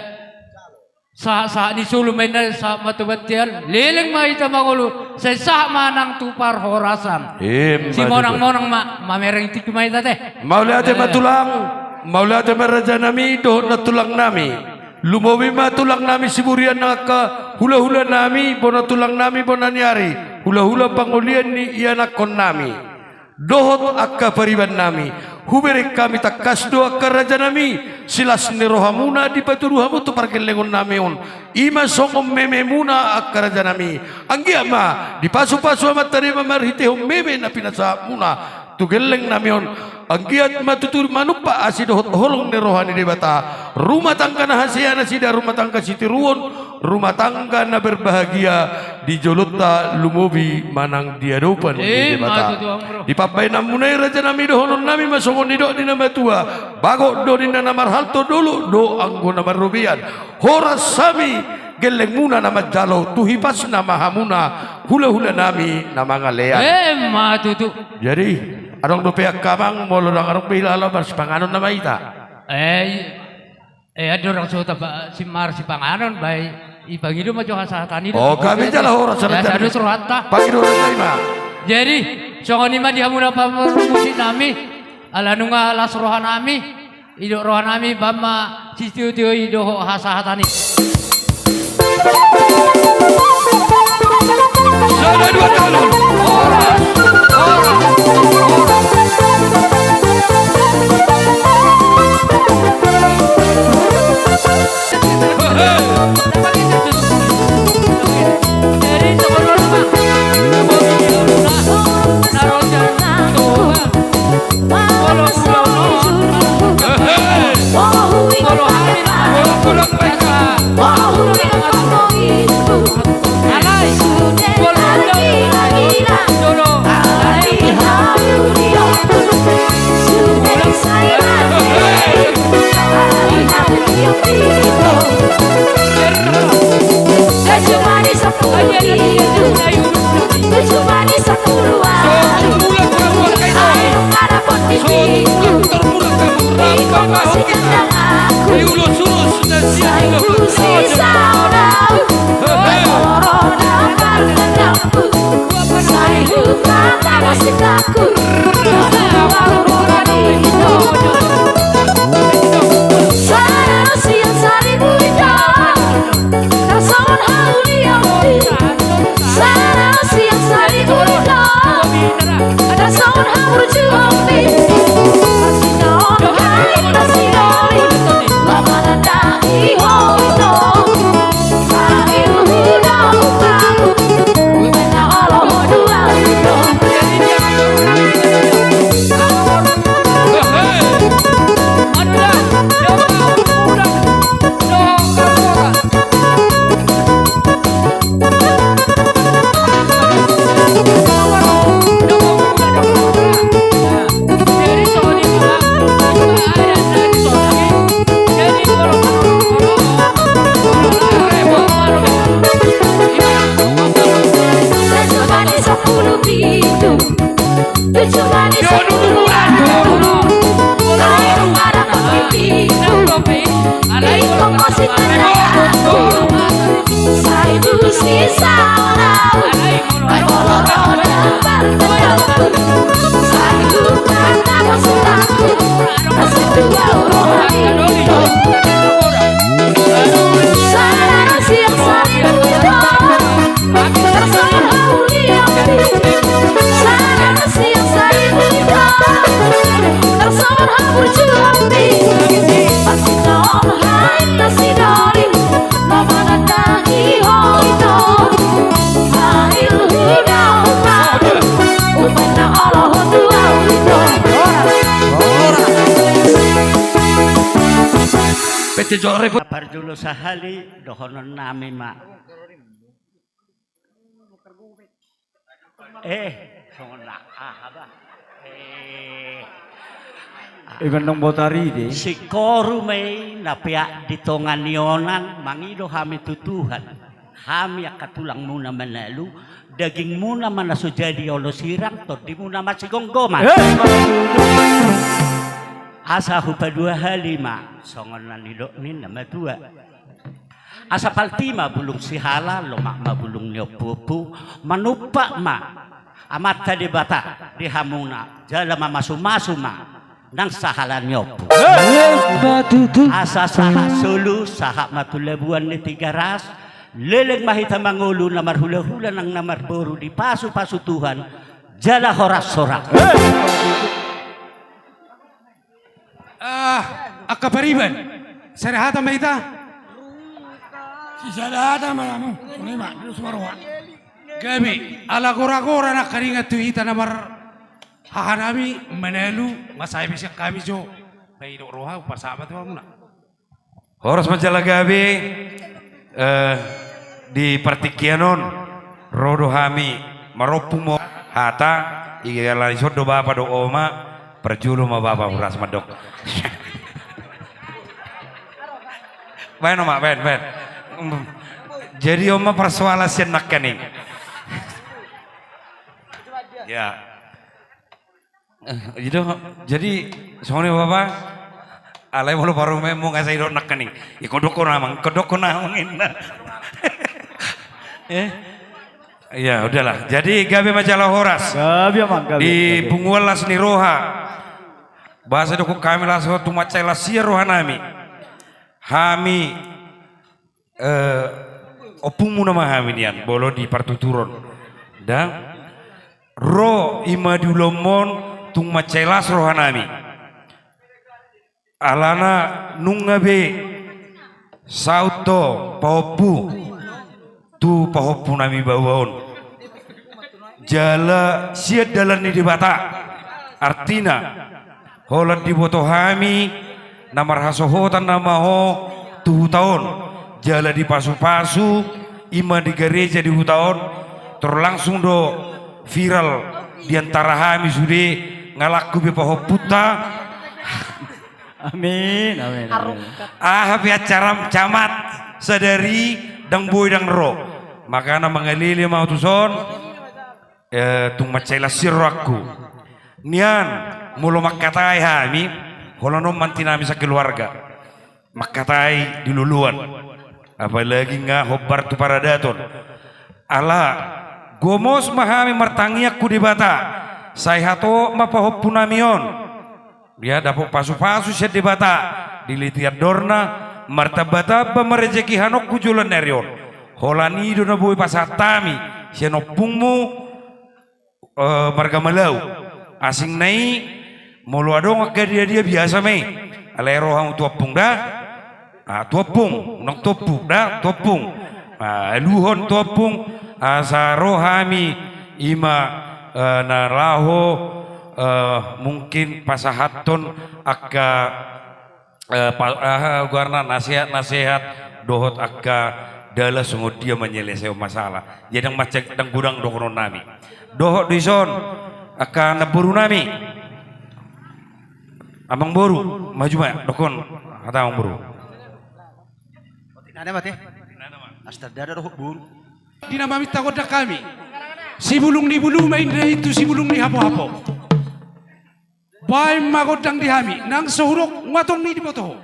sahat-sahat ni solu ma inna, sahat ma tu bontean, leleng ma hita mangolu, sai sahat ma nang tu parhorasan. Ima tutu. Simonang-monang ma, mamereng tingki ma hita te. Mauliate ma tulang, mauliate ma raja nami dohot nantulang nami. Lumobi ma tulang nami Siburian nang angka hula-hula nami, bona tulang nami, bona ni ari, hula-hula pangolian ni ianakhon nami. Dohot angka pariban nami, hubereng hami tangkas do angka raja nami, silas ni rohamuna dipatudu hamu tu pargellengon nami on, ima songon mememuna angka raja nami. Anggiat ma dipasu-pasu Amanta Debata marhitehon meme na pinasahatmuna tu gelleng nami on. Anggiat ma tutu manumpak asi dohot holong ni roha ni Debata, rumah tangga na hasea nasida, rumah tangga sitiruon, rumah tangga na berbahagia di jolonta, lumobi ma nang di adopan ni Debata. Ima tutu, amang boru. Di pambahenanmuna i raja nami, dohonon nami ma songon nidok ni na matua, bagot do ninna na marhalto, dolok do anggo na marrobean. Horas hami gellengmuna na manjalo, tu hipasna ma hamuna hula-hula nami na mangalean. Ima tutu. Jadi, adong dope angka amang, molo ndang adong be hilala, marsipanganon nama hita. Eh, i- Eh, andorang so tapa si marsipanganon, baen ipangido ma jo hasahatan i do. Oh, hami jala horas. Jala sada rohanta. Pangido roha i ma. Jadi, songon i ma di hamuna parmusik nami, ala nunga las roha nami, didok roha nami, baen ma sitio-tio i dohot hasahatan i. Sada, dua, tolu. Horas, horas, horas. Parjolo sahali dohonon nami ma. Eh, songon na aha ba? Eh. Iban nang botari de. Sikoru ma i na peak di tonga ni onan, mangido hami tu Tuhan. Hami angka tulangmuna Manalu, dagingmuna ma na so jadi olo sirang, tondimuna ma sigomgoman. Eh. Asa hupadua hali ma, songon na nidok ni na matua. Asa palti ma bulung sihala, lomak ma bulung ni ompuompu, manumpak ma Amanta Debata di hamuna, jala mamasumasu ma nang sahala ni ompu. Asa sahat solu, sahat ma tu labuan ni Tigaras, leleng ma hita mangolu na marhulahula nang na marboru dipasupasu Tuhan, jala horas-horas. Ah, angka pariban. Sada hata ma hita. Sisada hata ma hamu. Songon i ma, di dos maroha. Gabe, ala gora-gora nangkaningan tu hita na marhahanami Manalu, mansai be sian hami jo. Paidok roha, umpasama tu hamuna. Horas ma jala gabe, eh, di partingkian on, ro do hami marompu ma hata, i alani son do bapa dohot oma, parjolo ma bapa horas mandok. Baen oma, baen, baen. Jadi on ma parsoalan sian nangkaning. Ya. Eh, i do, jadi, songon i ma bapa, alai molo parumaenmu nga sai didok nangkaning. Ingkon dohonon amang, ingkon dohonon amang inna. Eh? Ya, udahlah. Jadi, gabe ma jala horas. Gabe amang, gabe, gabe. Di punguan las ni roha. Boasa didokkon hami las roha, tung mansai las ia rohanami. Hami Eh, ompungmuna ma hami nian, molo di partuturon. Da, ro i ma di ulaonmon tung mansai las rohanami. Alana nunga be saut do pahompu tu pahompunami baoa on. Jala sian dalan ni Debata. Artina, holan diboto hami na marhasohotan nama ho tu huta on, jala dipasupasu i ma di gareja di huta on, tor langsung do viral di antara hami sude, nga langku be pahompunta. Amin, amin, amin. Aha pe acara camat sadari ndang boi ndang ro. Makana mangalele ma au tuson. Eh, tung mansai las rohangku. Nian, molo mangkatai hami, holan on ma antinami sakeluarga. Mangkatai di loloan. Apalagi nga hombar tu paradaton. Ala, gomos ma hami martangiang tu Debata. Sai hatop ma pahompunami on. Ia dapot pasupasu sian Debata, dilehon andorna, martambatamba ma rejeki hamu tu joloan ni ari on. Holan i do na boi pasahat hami sian ompungmu, eh, marga Malau. Asing na i, molo adong angka dia-dia biasa ma i. Alai ro hamu tu ompung da. Ah, tu ompung, unang tu ompung da, tu ompung. Ah, aluhon tu ompung, asa ro hami ima, eh, na laho, eh, mungkin pasahathon angka, eh, pa-, aha, goarna, nasehat-nasehat dohot angka dalan songon dia manyelesaion masalah. Jadi ndang mansai, ndang godang dohononnami. Dohot do dison angka namborunami. Amangboru, maju ma, dokkon hata amangboru. Otik nada mate. Astar dada dohot boru. Di na maminta gondang hami. Sibulung ni bulu ma inda i tu sibulung ni hapohapo. Baen ma gondang di hami, nang so hudok nga tong ni diboto ho.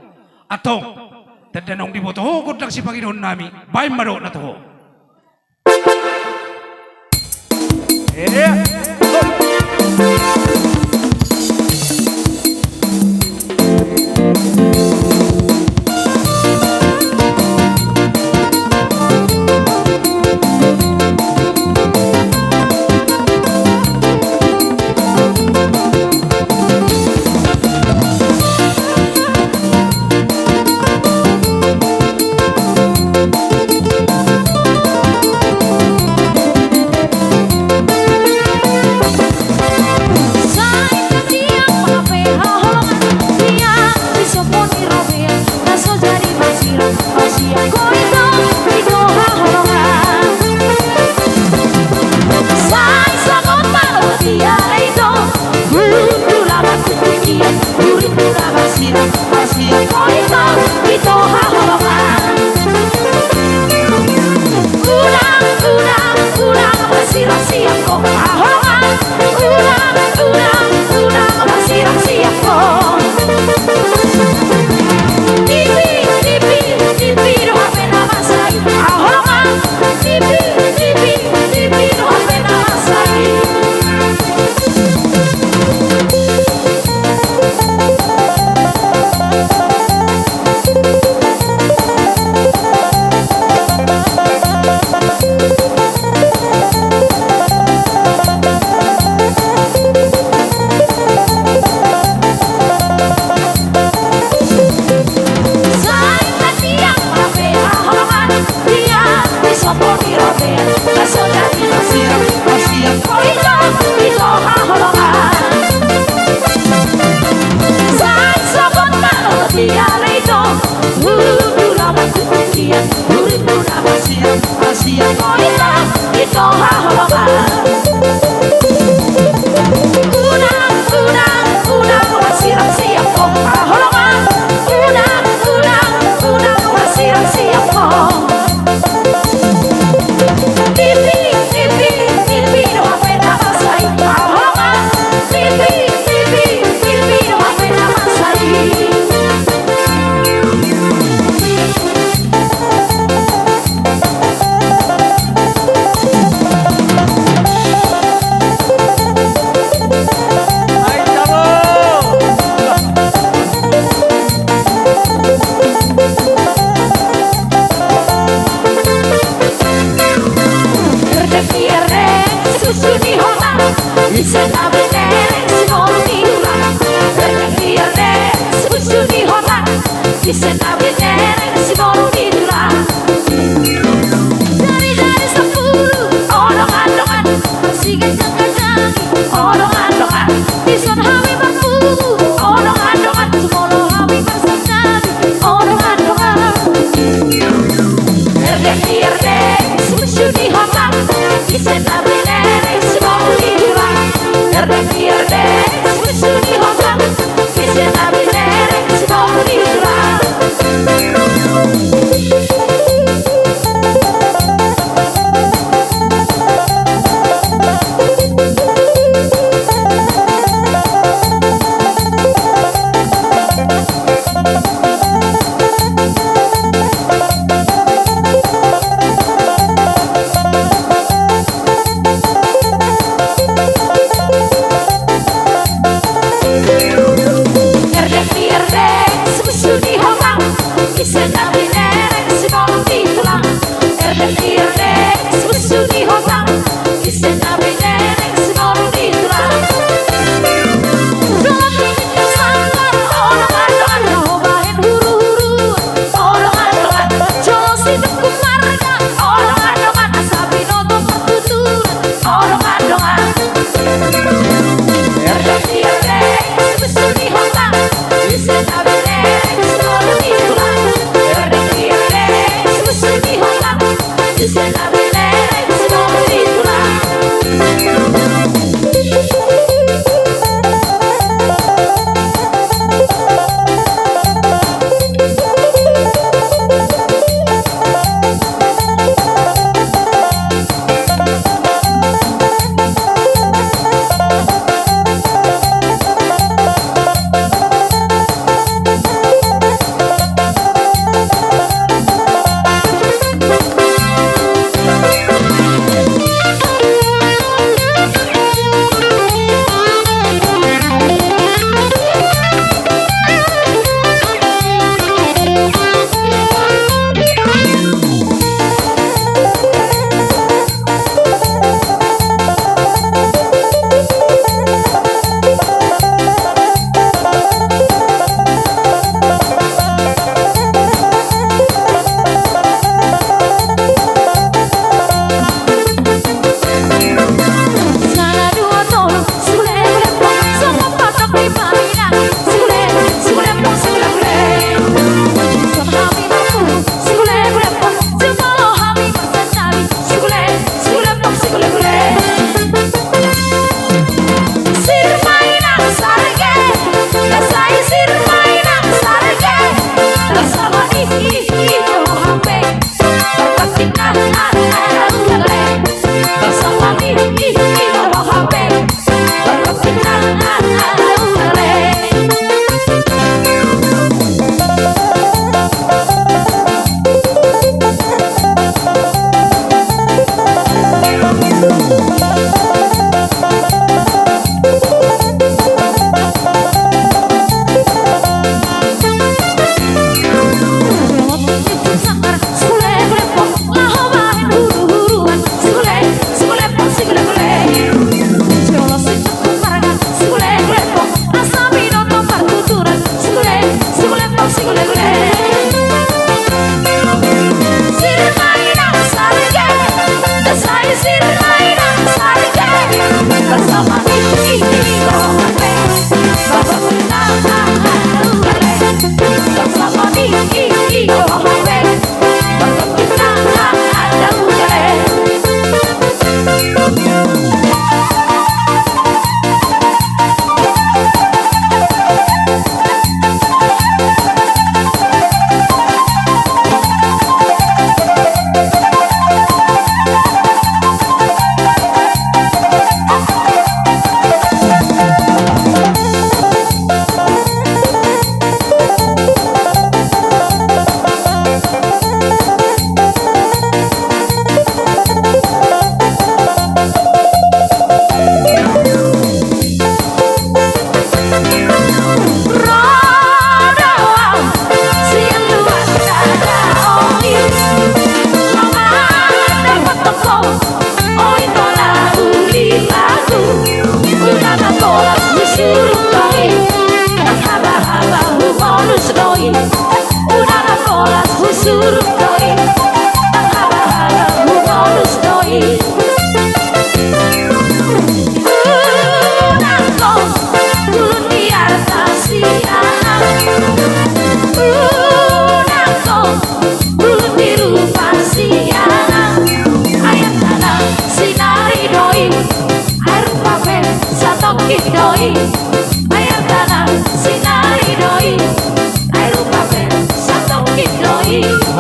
Antong, tanda naung diboto ho gondang sipangidoonnami, baen ma dohot na toho.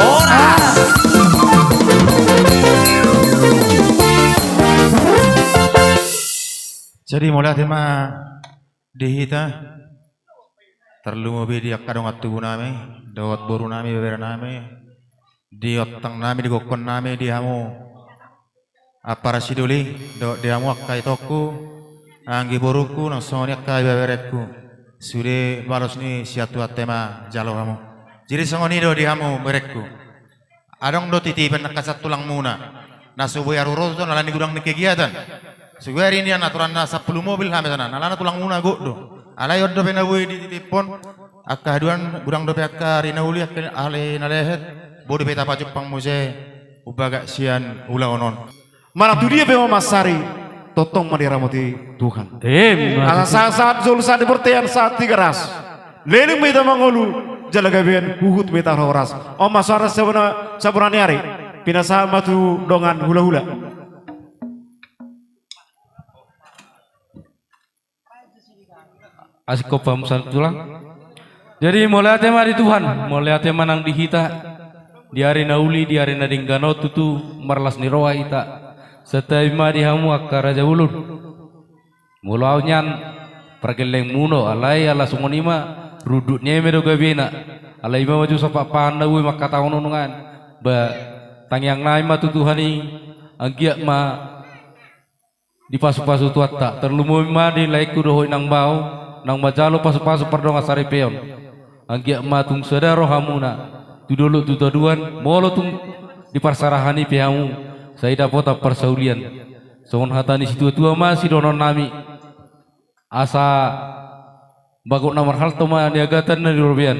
Horas. Jadi mauliate ma di hita, tarlumobi di angka dongan tubu nami dohot boru nami, ibebere nami, di ontang nami, di gokhon nami, di hamu ampara sidoli, dohot di hamu angka itongku, anggi borungku, nang songon i angka ibeberengku. Sude balos ni sian Tuhanta i ma jalo hamu. Jadi songon i do di hamu berengku. Adong do titipan angka sian tulangmuna na so boi aru ro tutu on ala ni godang ni kegiatan. Sugari nian aturanna sampulu mobil hami sana, alana tulangmuna gok do. Alai on dope na boi dititiphon angka haduan, godang dope angka ari na uli, angka ari na lehet, boi dope tapajumpang muse umbagak sian ulaon on. Manang tu dia pe ho mansari, tongtong ma diramoti Tuhan. Emma tutu. Asa sahat-sahat jolo sahat di bontean, sahat Tigaras. Leleng ma hita mangolu, jala gabean huhut ma hita horas. On ma suara sabona, sabona ni ari. Pinasahat ma tu dongan hulahula. Asing kopam santulang. Jadi mauliate ma di Tuhan, mauliate ma nang di hita. Di ari na uli, di ari na denggan on tutu marlas ni roha hita. Santabi ma di hamu angka raja bolon. Molo au nian pargellengmuna, alai ala songon i ma rundut ni eme do gabena. Alai i ma maju sapak pahan na boi mangkatahon on nuaeng. Ba tangiang nami ma tu Tuhan i, anggiat ma dipasupasu Tuhanta, tarlumobi ma di laengku dohot inang bao, naung manjalo pasupasu pardongan saripeon. Anggiat ma tung sada rohamuna, tu dolok tu toruan, molo tung di parserahan i pe hamu, sai dapotan parsaulian. Songon hata ni situatua ma sidohonon nami, asa bagot na marhalto ma niagatan na di robean.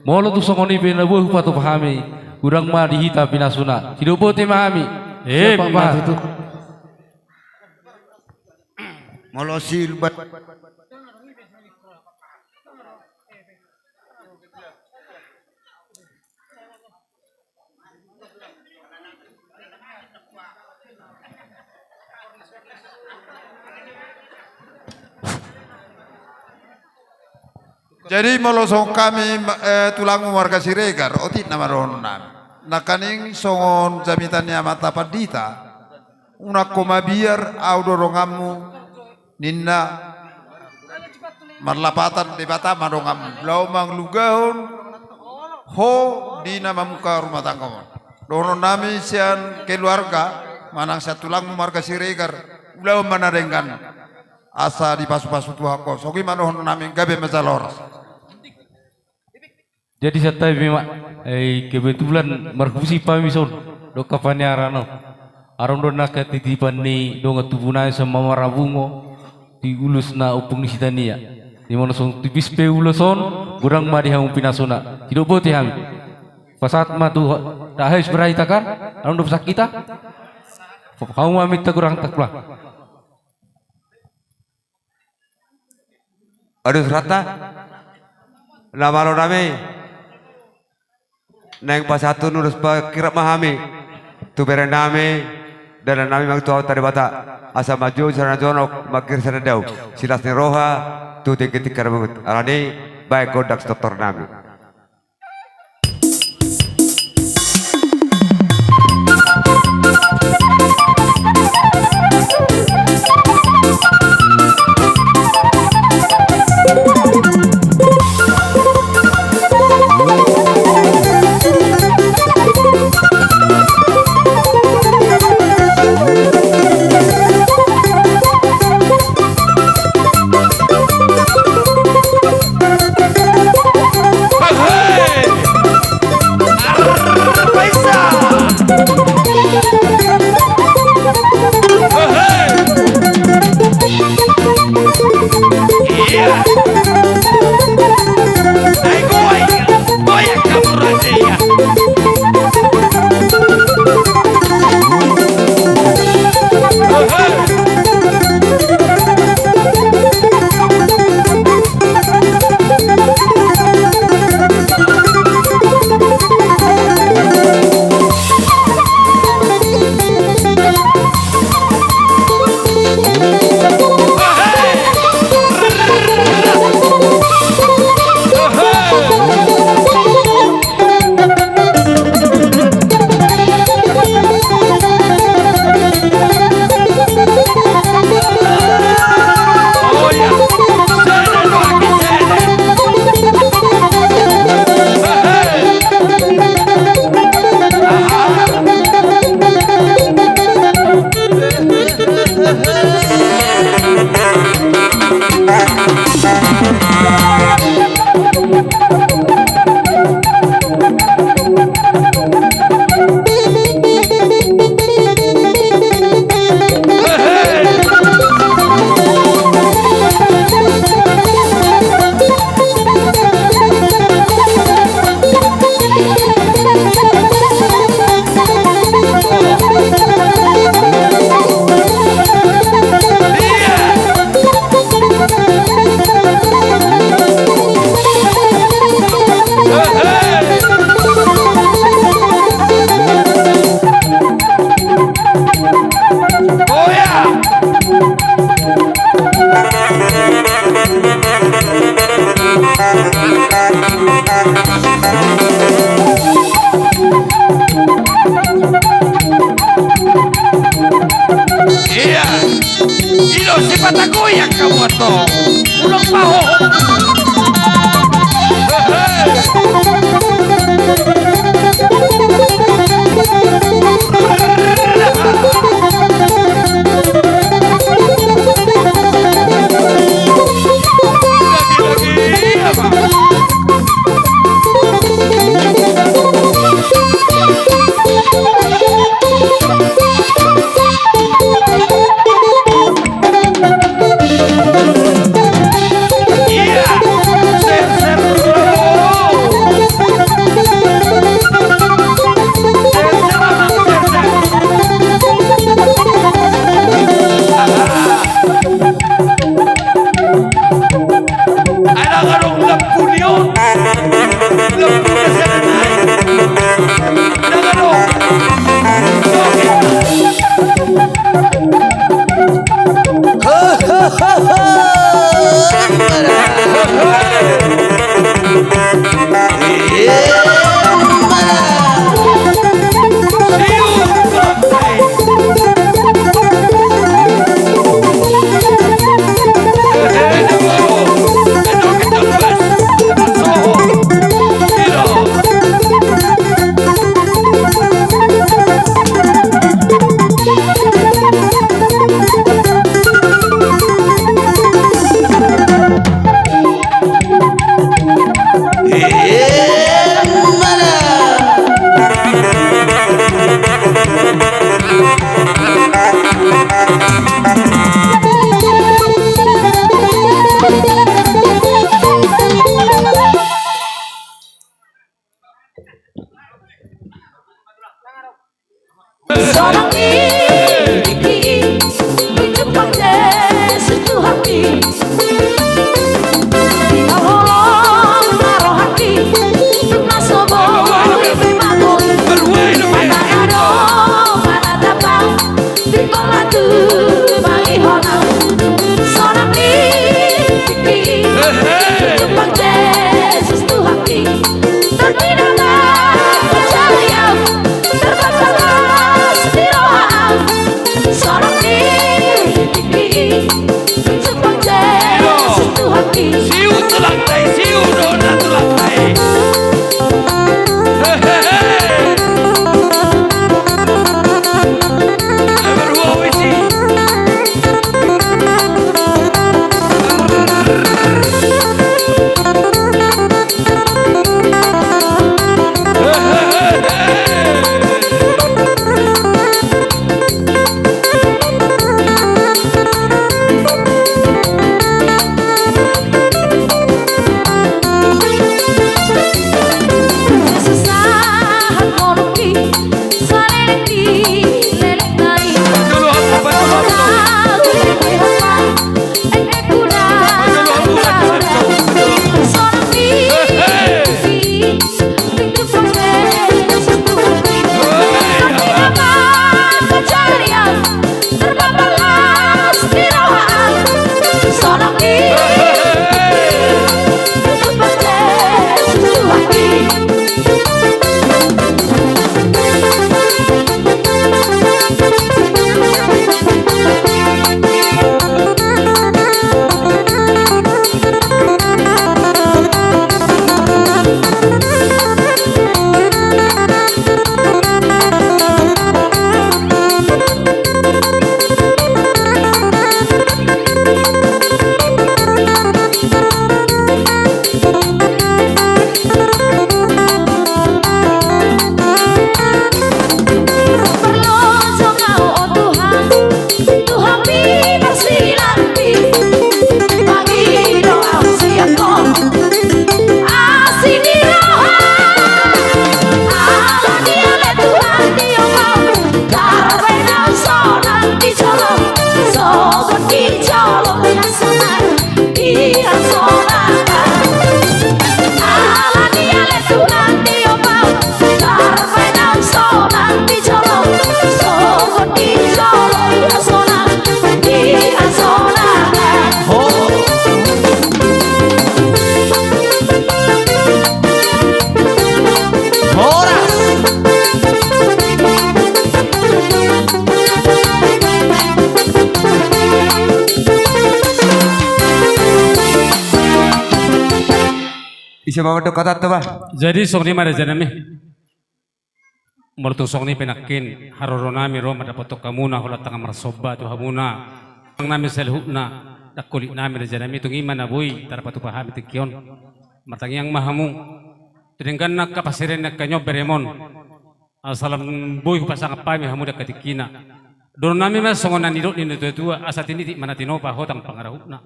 Molo tung songon i pe na boi hupatupa hami, godang ma di hita pinasuna. Sidok botima hami. Eh, siapa ma tutu. Molo silbat. Jadi molo songon hami, eh, tulangmu marga Siregar, otik nama dohonon nami. Nangkaning songon jamita ni amanta pandita, unang ho mabiar, au do donganmu, ninna. Marlapatan Debata ma donganmu laho manglugahon ho di na mamungka rumah tanggamu. Dohonon nami sian keluarga manang sian tulangmu marga Siregar, ulaon ma na denggan, asa dipasupasu Tuhan ho. Songon i ma dohonon nami, gabe ma jala horas. Jadi santabi ma, eh, kebetulan marhusip hami son, dohot paniaran on. Adong do nangkin titipan ni dongan tubu nami sian Mamara Bungo, di ulos na ompung ni Sitania. Di mana songon tipis pe ulos on, godang ma di hamu pinasuna. Tidak bote hami. Pasahat ma tu Dahes Brai Tagar, along do pasahat hita. Hamu ma minta kurang taklah. Adus rata. Na malo nami. Naeng pasahathon ulos panghirim ma hami tu bere nami, dalan nami mangido tu Amanta Debata, asa manjou sian na jonok, manghirim sian na dao, silas ni roha tu tingki-tingki na mangihut. Alani, baen gondang sitortor nami. Sonang ni tingki i, jumpang Jesus Tuhanki. Di holong na rohangki, tung na so boi be mangolu. Mana adong, mana tamba, di pola tu mangihona. Sonang ni tingki i, jumpang Jesus Tuhanki. Terpindah percaya, terbatas di roha. Sonang ni tingki i, jumpang Jesus Tuhanki. Siu tu lantai, siu do na tu lantai. Hehehe. Berhua wisi. Horas. Ise ma mandok hatanta, bah? Jadi songon i ma, raja nami. Molo tung songon i pe nangkin, haroro nami ro mandapothon hamuna holan tangan marsomba tu hamuna. Nami saluhutna, dangkolit nami, raja nami, tung i ma na boi tarpatupa hami tingki on. Martangiang ma hamu. Tu denggan angka parserahan ni angka on, beremon. Asa lam boi hupasangap hami hamu di angka tingkina. Dohonon nami ma songon na nidok ni natuatua, asa tinitik ma na tinopa, hotang pangarahutna.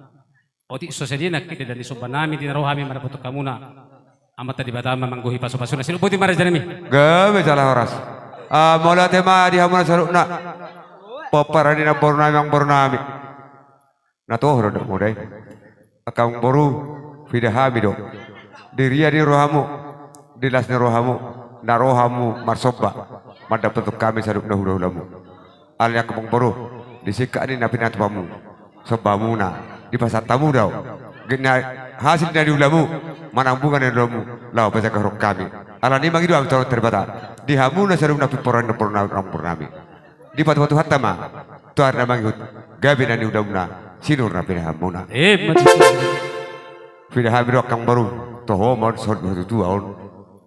Otik so sadia nangkin di dani somba nami di na ro hami mandapothon hamuna. Amanta Debata ma manggohi pasupasuna. Sidok boti ma, raja nami. Gabe jala horas. Ah, mauliate ma di hamuna saluhutna. Pomparan ni namboru nami, amangboru nami. Na toho do, ndang muda i. Angka amangboru, pida hami do. Di ria ni rohamu, di las ni rohamu, na ro hamu marsomba mandapothon hami saluhutna hulahulamu. Alai angka amangboru, di singkat ni na pinatupamu, somba muna, dipasahat hamu do. Gena hasil na niulamu, manang bunga na niulamu, laho pajaga roha hami. Alani i mangido hami tu Amanta Debata di hamuna saluhutna pomparan ni namboru nami, amangboru nami. Dipatupa Tuhanta ma tu ari na mangihut, gabe na niulamuna, sinur na pinahanmuna. Emma tutu. Pida hami do angka amangboru, toho ma on sahat ni hatuatua on,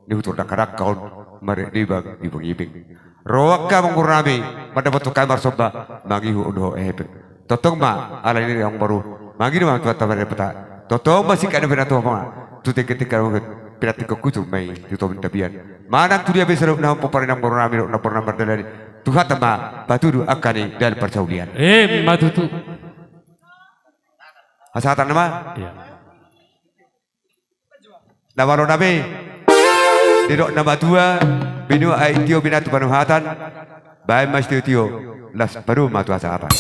nihutor dangkadangka on, marriak dibang, dibang ibing. Ro angka amangboru nami mandapothon hami marsomba, mangihut on dohot hepeng. Tongtong ma, alani i amangboru, mangido ma hami tu Amanta Debata. Tongtong ma singkat ni pinatupa ma, tu tingki-tingki na mangihut, pinantikhon hutu ma i tu topi ni tapian. Manang tu dia pe saluhutna hamu pomparan ni amangboru nami dohot namboru nami mardalani, Tuhanta ma patudu angka ni dalan parsaulian. Emma tutu. Hasahatan nama? Iya. Na malo na be. Didok na matua, binua aek tio, binantu panuhatan. Baen ma sitiotio, laos padomu ma tu hasahapan.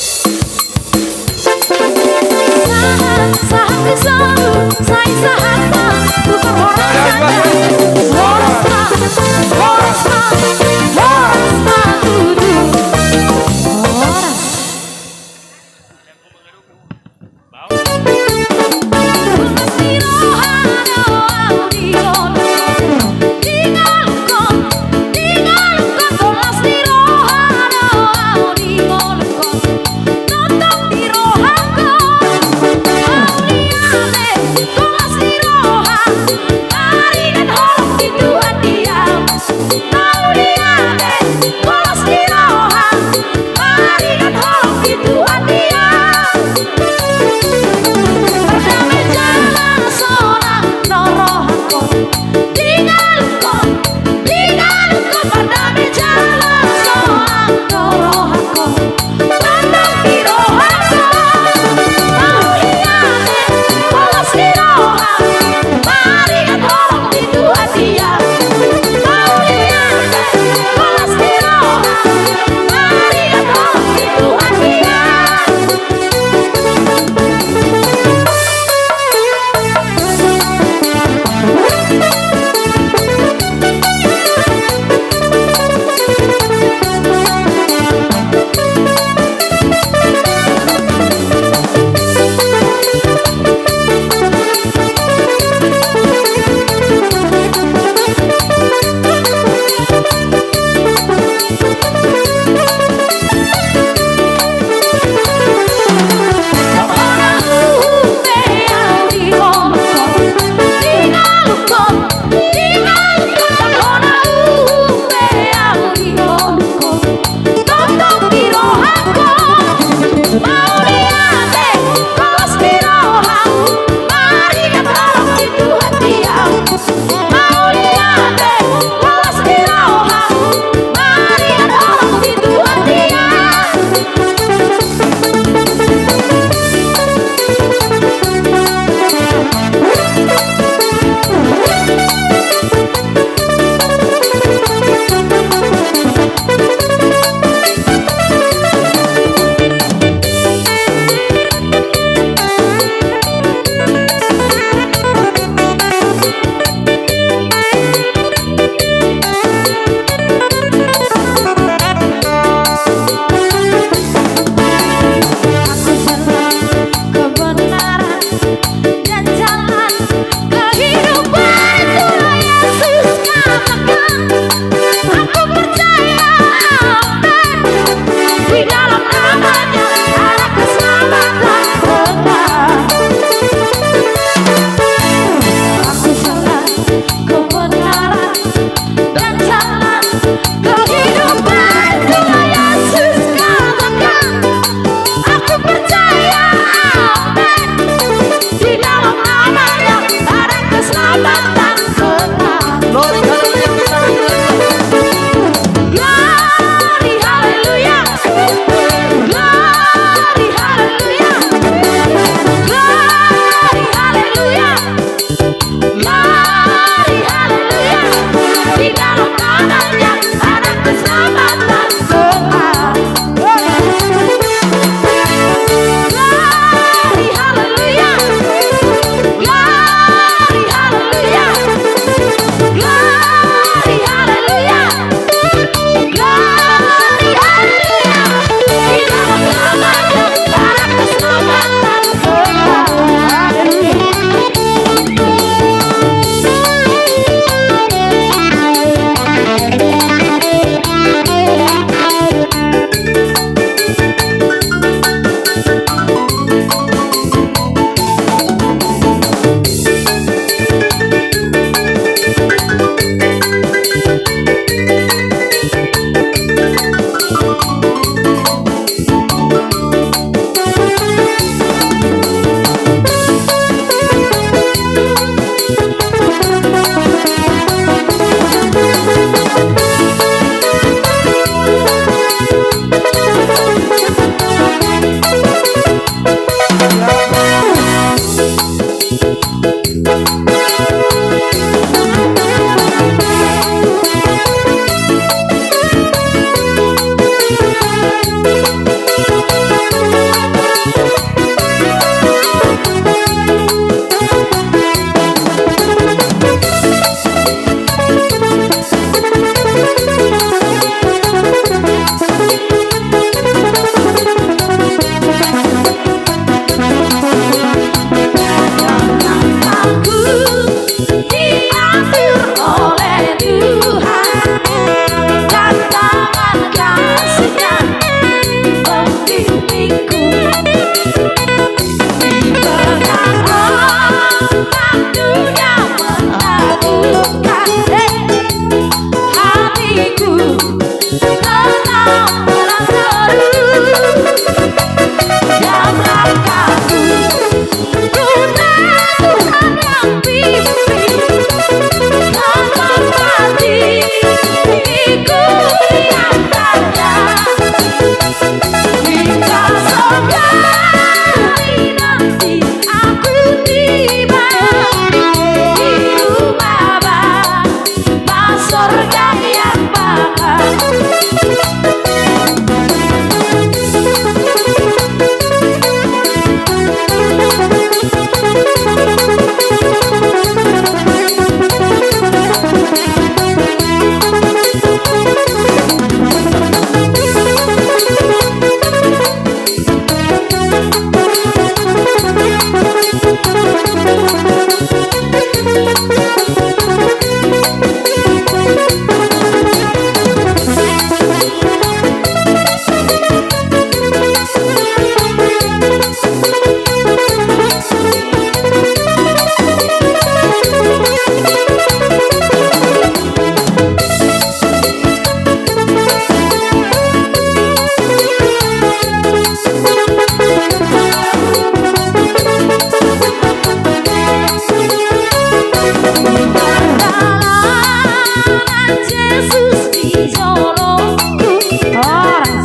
Jesus di jolongku. Horas.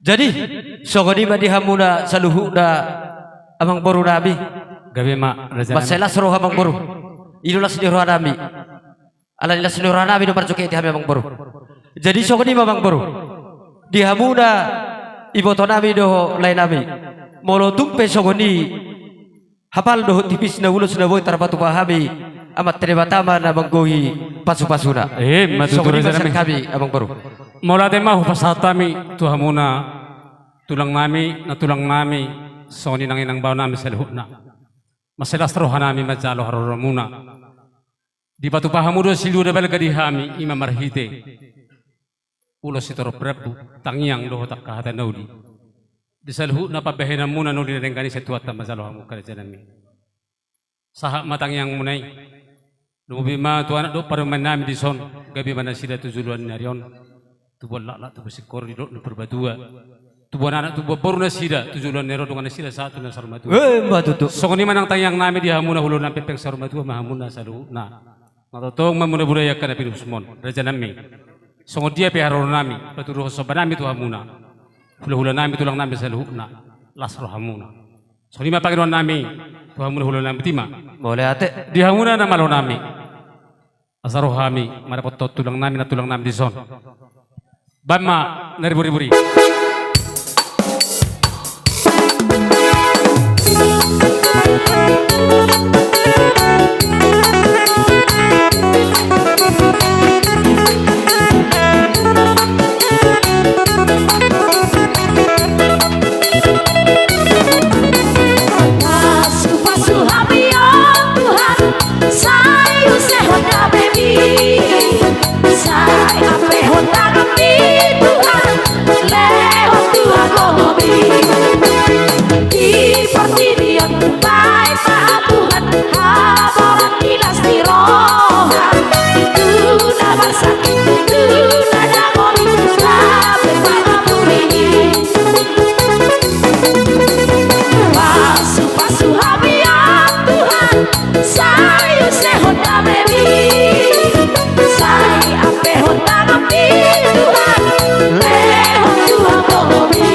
Jadi, songon i ma di hamuna saluhutna amangboru nami. Gabe ma, raja nami. Mansai las roha amangboru. I do las ni roha nami. Alani las ni roha nami do marjoketi hami amangboru. Jadi songon i ma amangboru. Di hamuna iboto nami dohot lae nami. Molo tung pe songon i hapal dohot tipis na ulos na boi tarpatupa hami, Amanta Debata ma na manggohi pasupasuna. Eh, ma tutu, raja nami. Songon i ma sian hami amangboru. Mauliate ma hupasahat hami tu hamuna tulang nami, nantulang nami, songon i nang inang bao nami saluhutna. Mansai las roha nami manjalo haroronmuna. Dipatupa hamu do silua na balga di hami, i ma marhite ulos sitorop rambu, tangiang dohot angka hata na uli. Di saluhutna pambahenanmuna na uli na denggan i sian Tuhanta manjalo hamu, raja nami. Sahat ma tangiangmuna i. Lumobi ma tu anak dohot parumaen nami dison, gabe ma nasida tu joloan ni ari on. Tubuan laklak, tubuan singkoru di Dolok ni Purbatua. Tubuan anak, tubuan boru nasida tu joloan ni ari on, dongan nasida sahat tu na saur matua. Eh, ma tutu. Songon i ma nang tangiang nami di hamuna, ulaon nami pe saur matua ma hamuna saluhutna. Na tongtong ma muna budaya angka na pinusmon, raja nami. Songon dia pe haroro nami, patuduhon somba nami tu hamuna. Hulahula nami, tulang nami saluhutna, las rohamuna. Songon i ma pangidoan nami tu hamuna hulahula nami, botima. Mauliate. Di hamuna na malo nami. Asa ro hami mandapothon tulang nami, nantulang nami dison. Baen ma na riburi-buri. Pasu-pasu hami, o Tuhan, sai use Ho damemi. Sai ampehon tanganmi, Tuhan, lehon tu agogomi. Di portibi on baen ma, Tuhan, hamoraon, las ni roha. Tu na marsakit, tu na dangol i, gabe pangampuni. Pasu-pasu hami, o Tuhan, sai use Ho damemi. Sai ampehon tanganmi, Tuhan, lehon tu agogomi.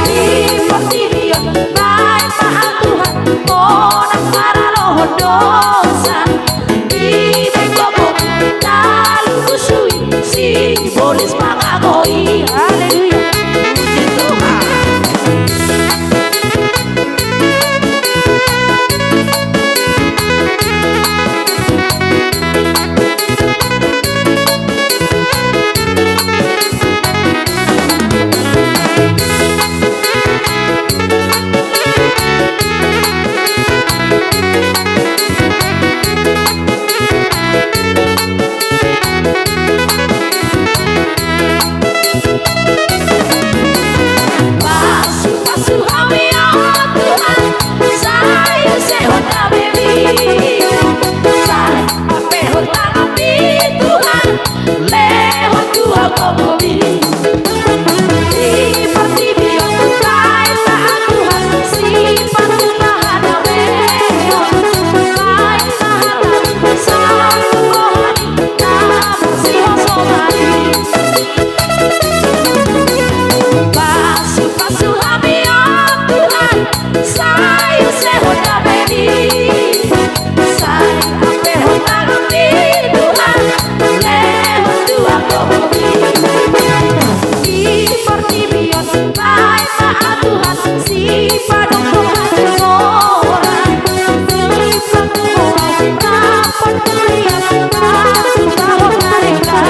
Di portibi on baen ma, Tuhan, monang maralohon dosa. Di bengkok talu busui, sibolis mangagoi. Haleluya. Puji Tuhan. Pasu-pasu hami, o Tuhan, sai use Ho damemi. Sai ampehon tanganmi, Tuhan, lehon tu agogomi. Di portibi on baen ma, Tuhan, sipatu na harameon. Baen ma hata ni satu roha ni na marsihoso-hoso. Pasu-pasu hami, o Tuhan, sai use Ho damemi. Sai ampehon tanganmi, Tuhan, lehon tu agogomi. Di portibi on baen ma, Tuhan, sipadongkohan jora. Sipadongkohan dapot mulia, dapot tahon na denggan.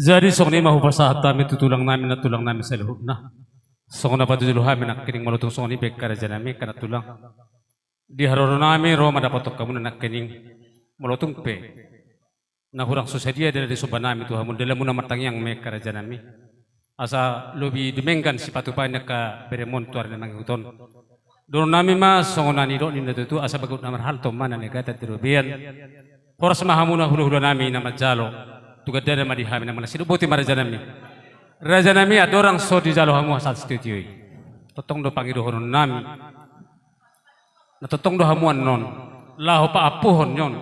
Jadi songon i ma hupasahat hami tu tulang nami, nantulang nami saluhutna. Songon na patujolo hami nangkining molo tung songon i pe angka raja nami, angka nantulang. Di haroro nami ro ma dapothon hamuna nangkining molo tung pe na hurang so sadia di na disomba nami tu hamu, dalanmuna martangiang ma i angka raja nami. Asa lobi dumenggan sipatupa ni angka beremon tu ari na mangihut on. Dohonon nami ma songon na nidok ni natuatua, asa bagot na marhalto ma na niagatan di robean. Horas ma hamuna hulahula nami na manjalo. Tu gandana ma di hami na manasi, dohot boti ma raja nami. Raja nami, andorang so dijalo hamu asal sitio-tio i, tongtong do pangidohonon nami. Na tongtong do hamu annon laho paampuhon ni on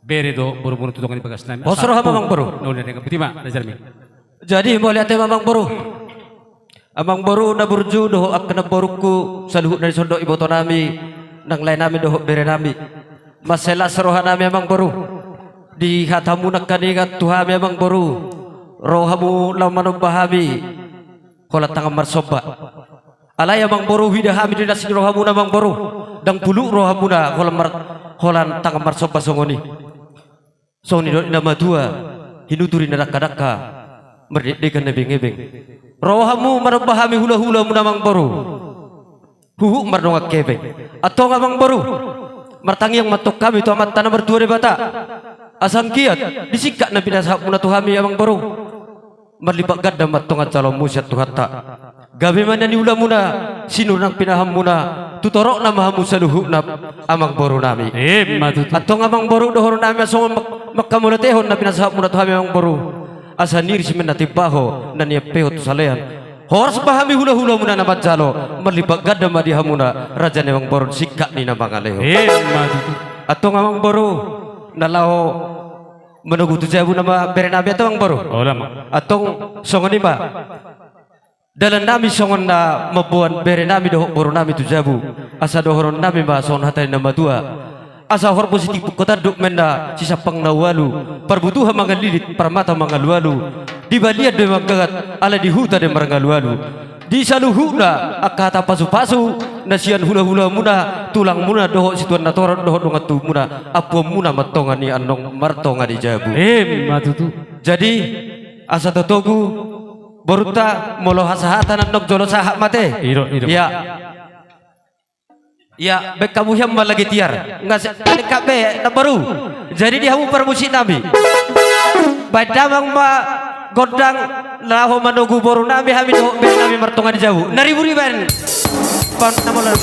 bere dohot boruboru tu tonga ni bagas nami. Pos roha ma, amangboru. Na uli na denggan, boti ma raja nami. Jadi mauliate ma, amangboru. Amangboru na burju dohot angka namborungku saluhutna di son dohot iboto nami, nang lae nami dohot bere nami. Mansai las roha nami, amangboru, di hatamu nangkiningan tu hami, amangboru. Ro hamu laho manomba hami holan tangan marsomba. Alai, amangboru, huida hami do na las ni rohamuna, amangboru. Ndang puluk rohamuna holan mar-, holan tangan marsomba songon i. Songon nidok ni na matua, hinuturi na dangka-dangka, mardekdekan na ebeng-ebeng. Ro hamu manomba hami hulahulamuna, amangboru. Huhut mardongan hepeng. Antong, amangboru, martangiang ma antong hami tu Amanta na martua Debata. Asa anggiat disingkat na pinasahatmuna tu hami, amangboru. Marlipat ganda ma antong jaloonmu sian Tuhanta. Gabe ma na niulamuna, sinur nang pinahanmuna, tu torop nama hamu saluhutna, amangboru nami. Emma tutu. Antong, amangboru, dohonon nami ma songon manghamauliatehon na pinasahatmuna tu hami, amangboru. Asa niris ma na timbaho, na niampehon tu salean. Horas ma hami hulahulamuna na manjalo, marlipat ganda ma di hamuna, raja ni amangboru, singkat ni na mangalehon. Emma tutu. Antong, amangboru, na laho manogu tu jabu nama bere nami, antong, amangboru. Olo ma. Antong, songon i ma. Dalan nami songon na mamboan bere nami dohot boru nami tu jabu. Asa dohonon nami ma songon hata ni na matua. Asa horbo sitimpuk hatanduk, mena sisampang na ualu. Parbutuha mangalillit, parmata mangalualu. Di balian do manggagat, ala di huta do marngalualu. Di saluhutna angka hata pasupasu na sian hulahulamuna, tulangmuna dohot situan na torop dohot dongan tubuanmuna, ampuonmuna ma antong i annon martonga ni jabu. Emma tutu. Jadi, asa totogu, borunta, molo hasahatan annon jolo sahat ma ate. Ido, ido. Ia. Ia, baen hamu hian ma lagi tiar. Nga se-, lengkap be, na baru. Jadi di hamu parmusik nami, baen damang ma gondang, laho manogu boru nami hami dohot bere nami martonga ni jabu. Na ribur i baen. Pan na molo.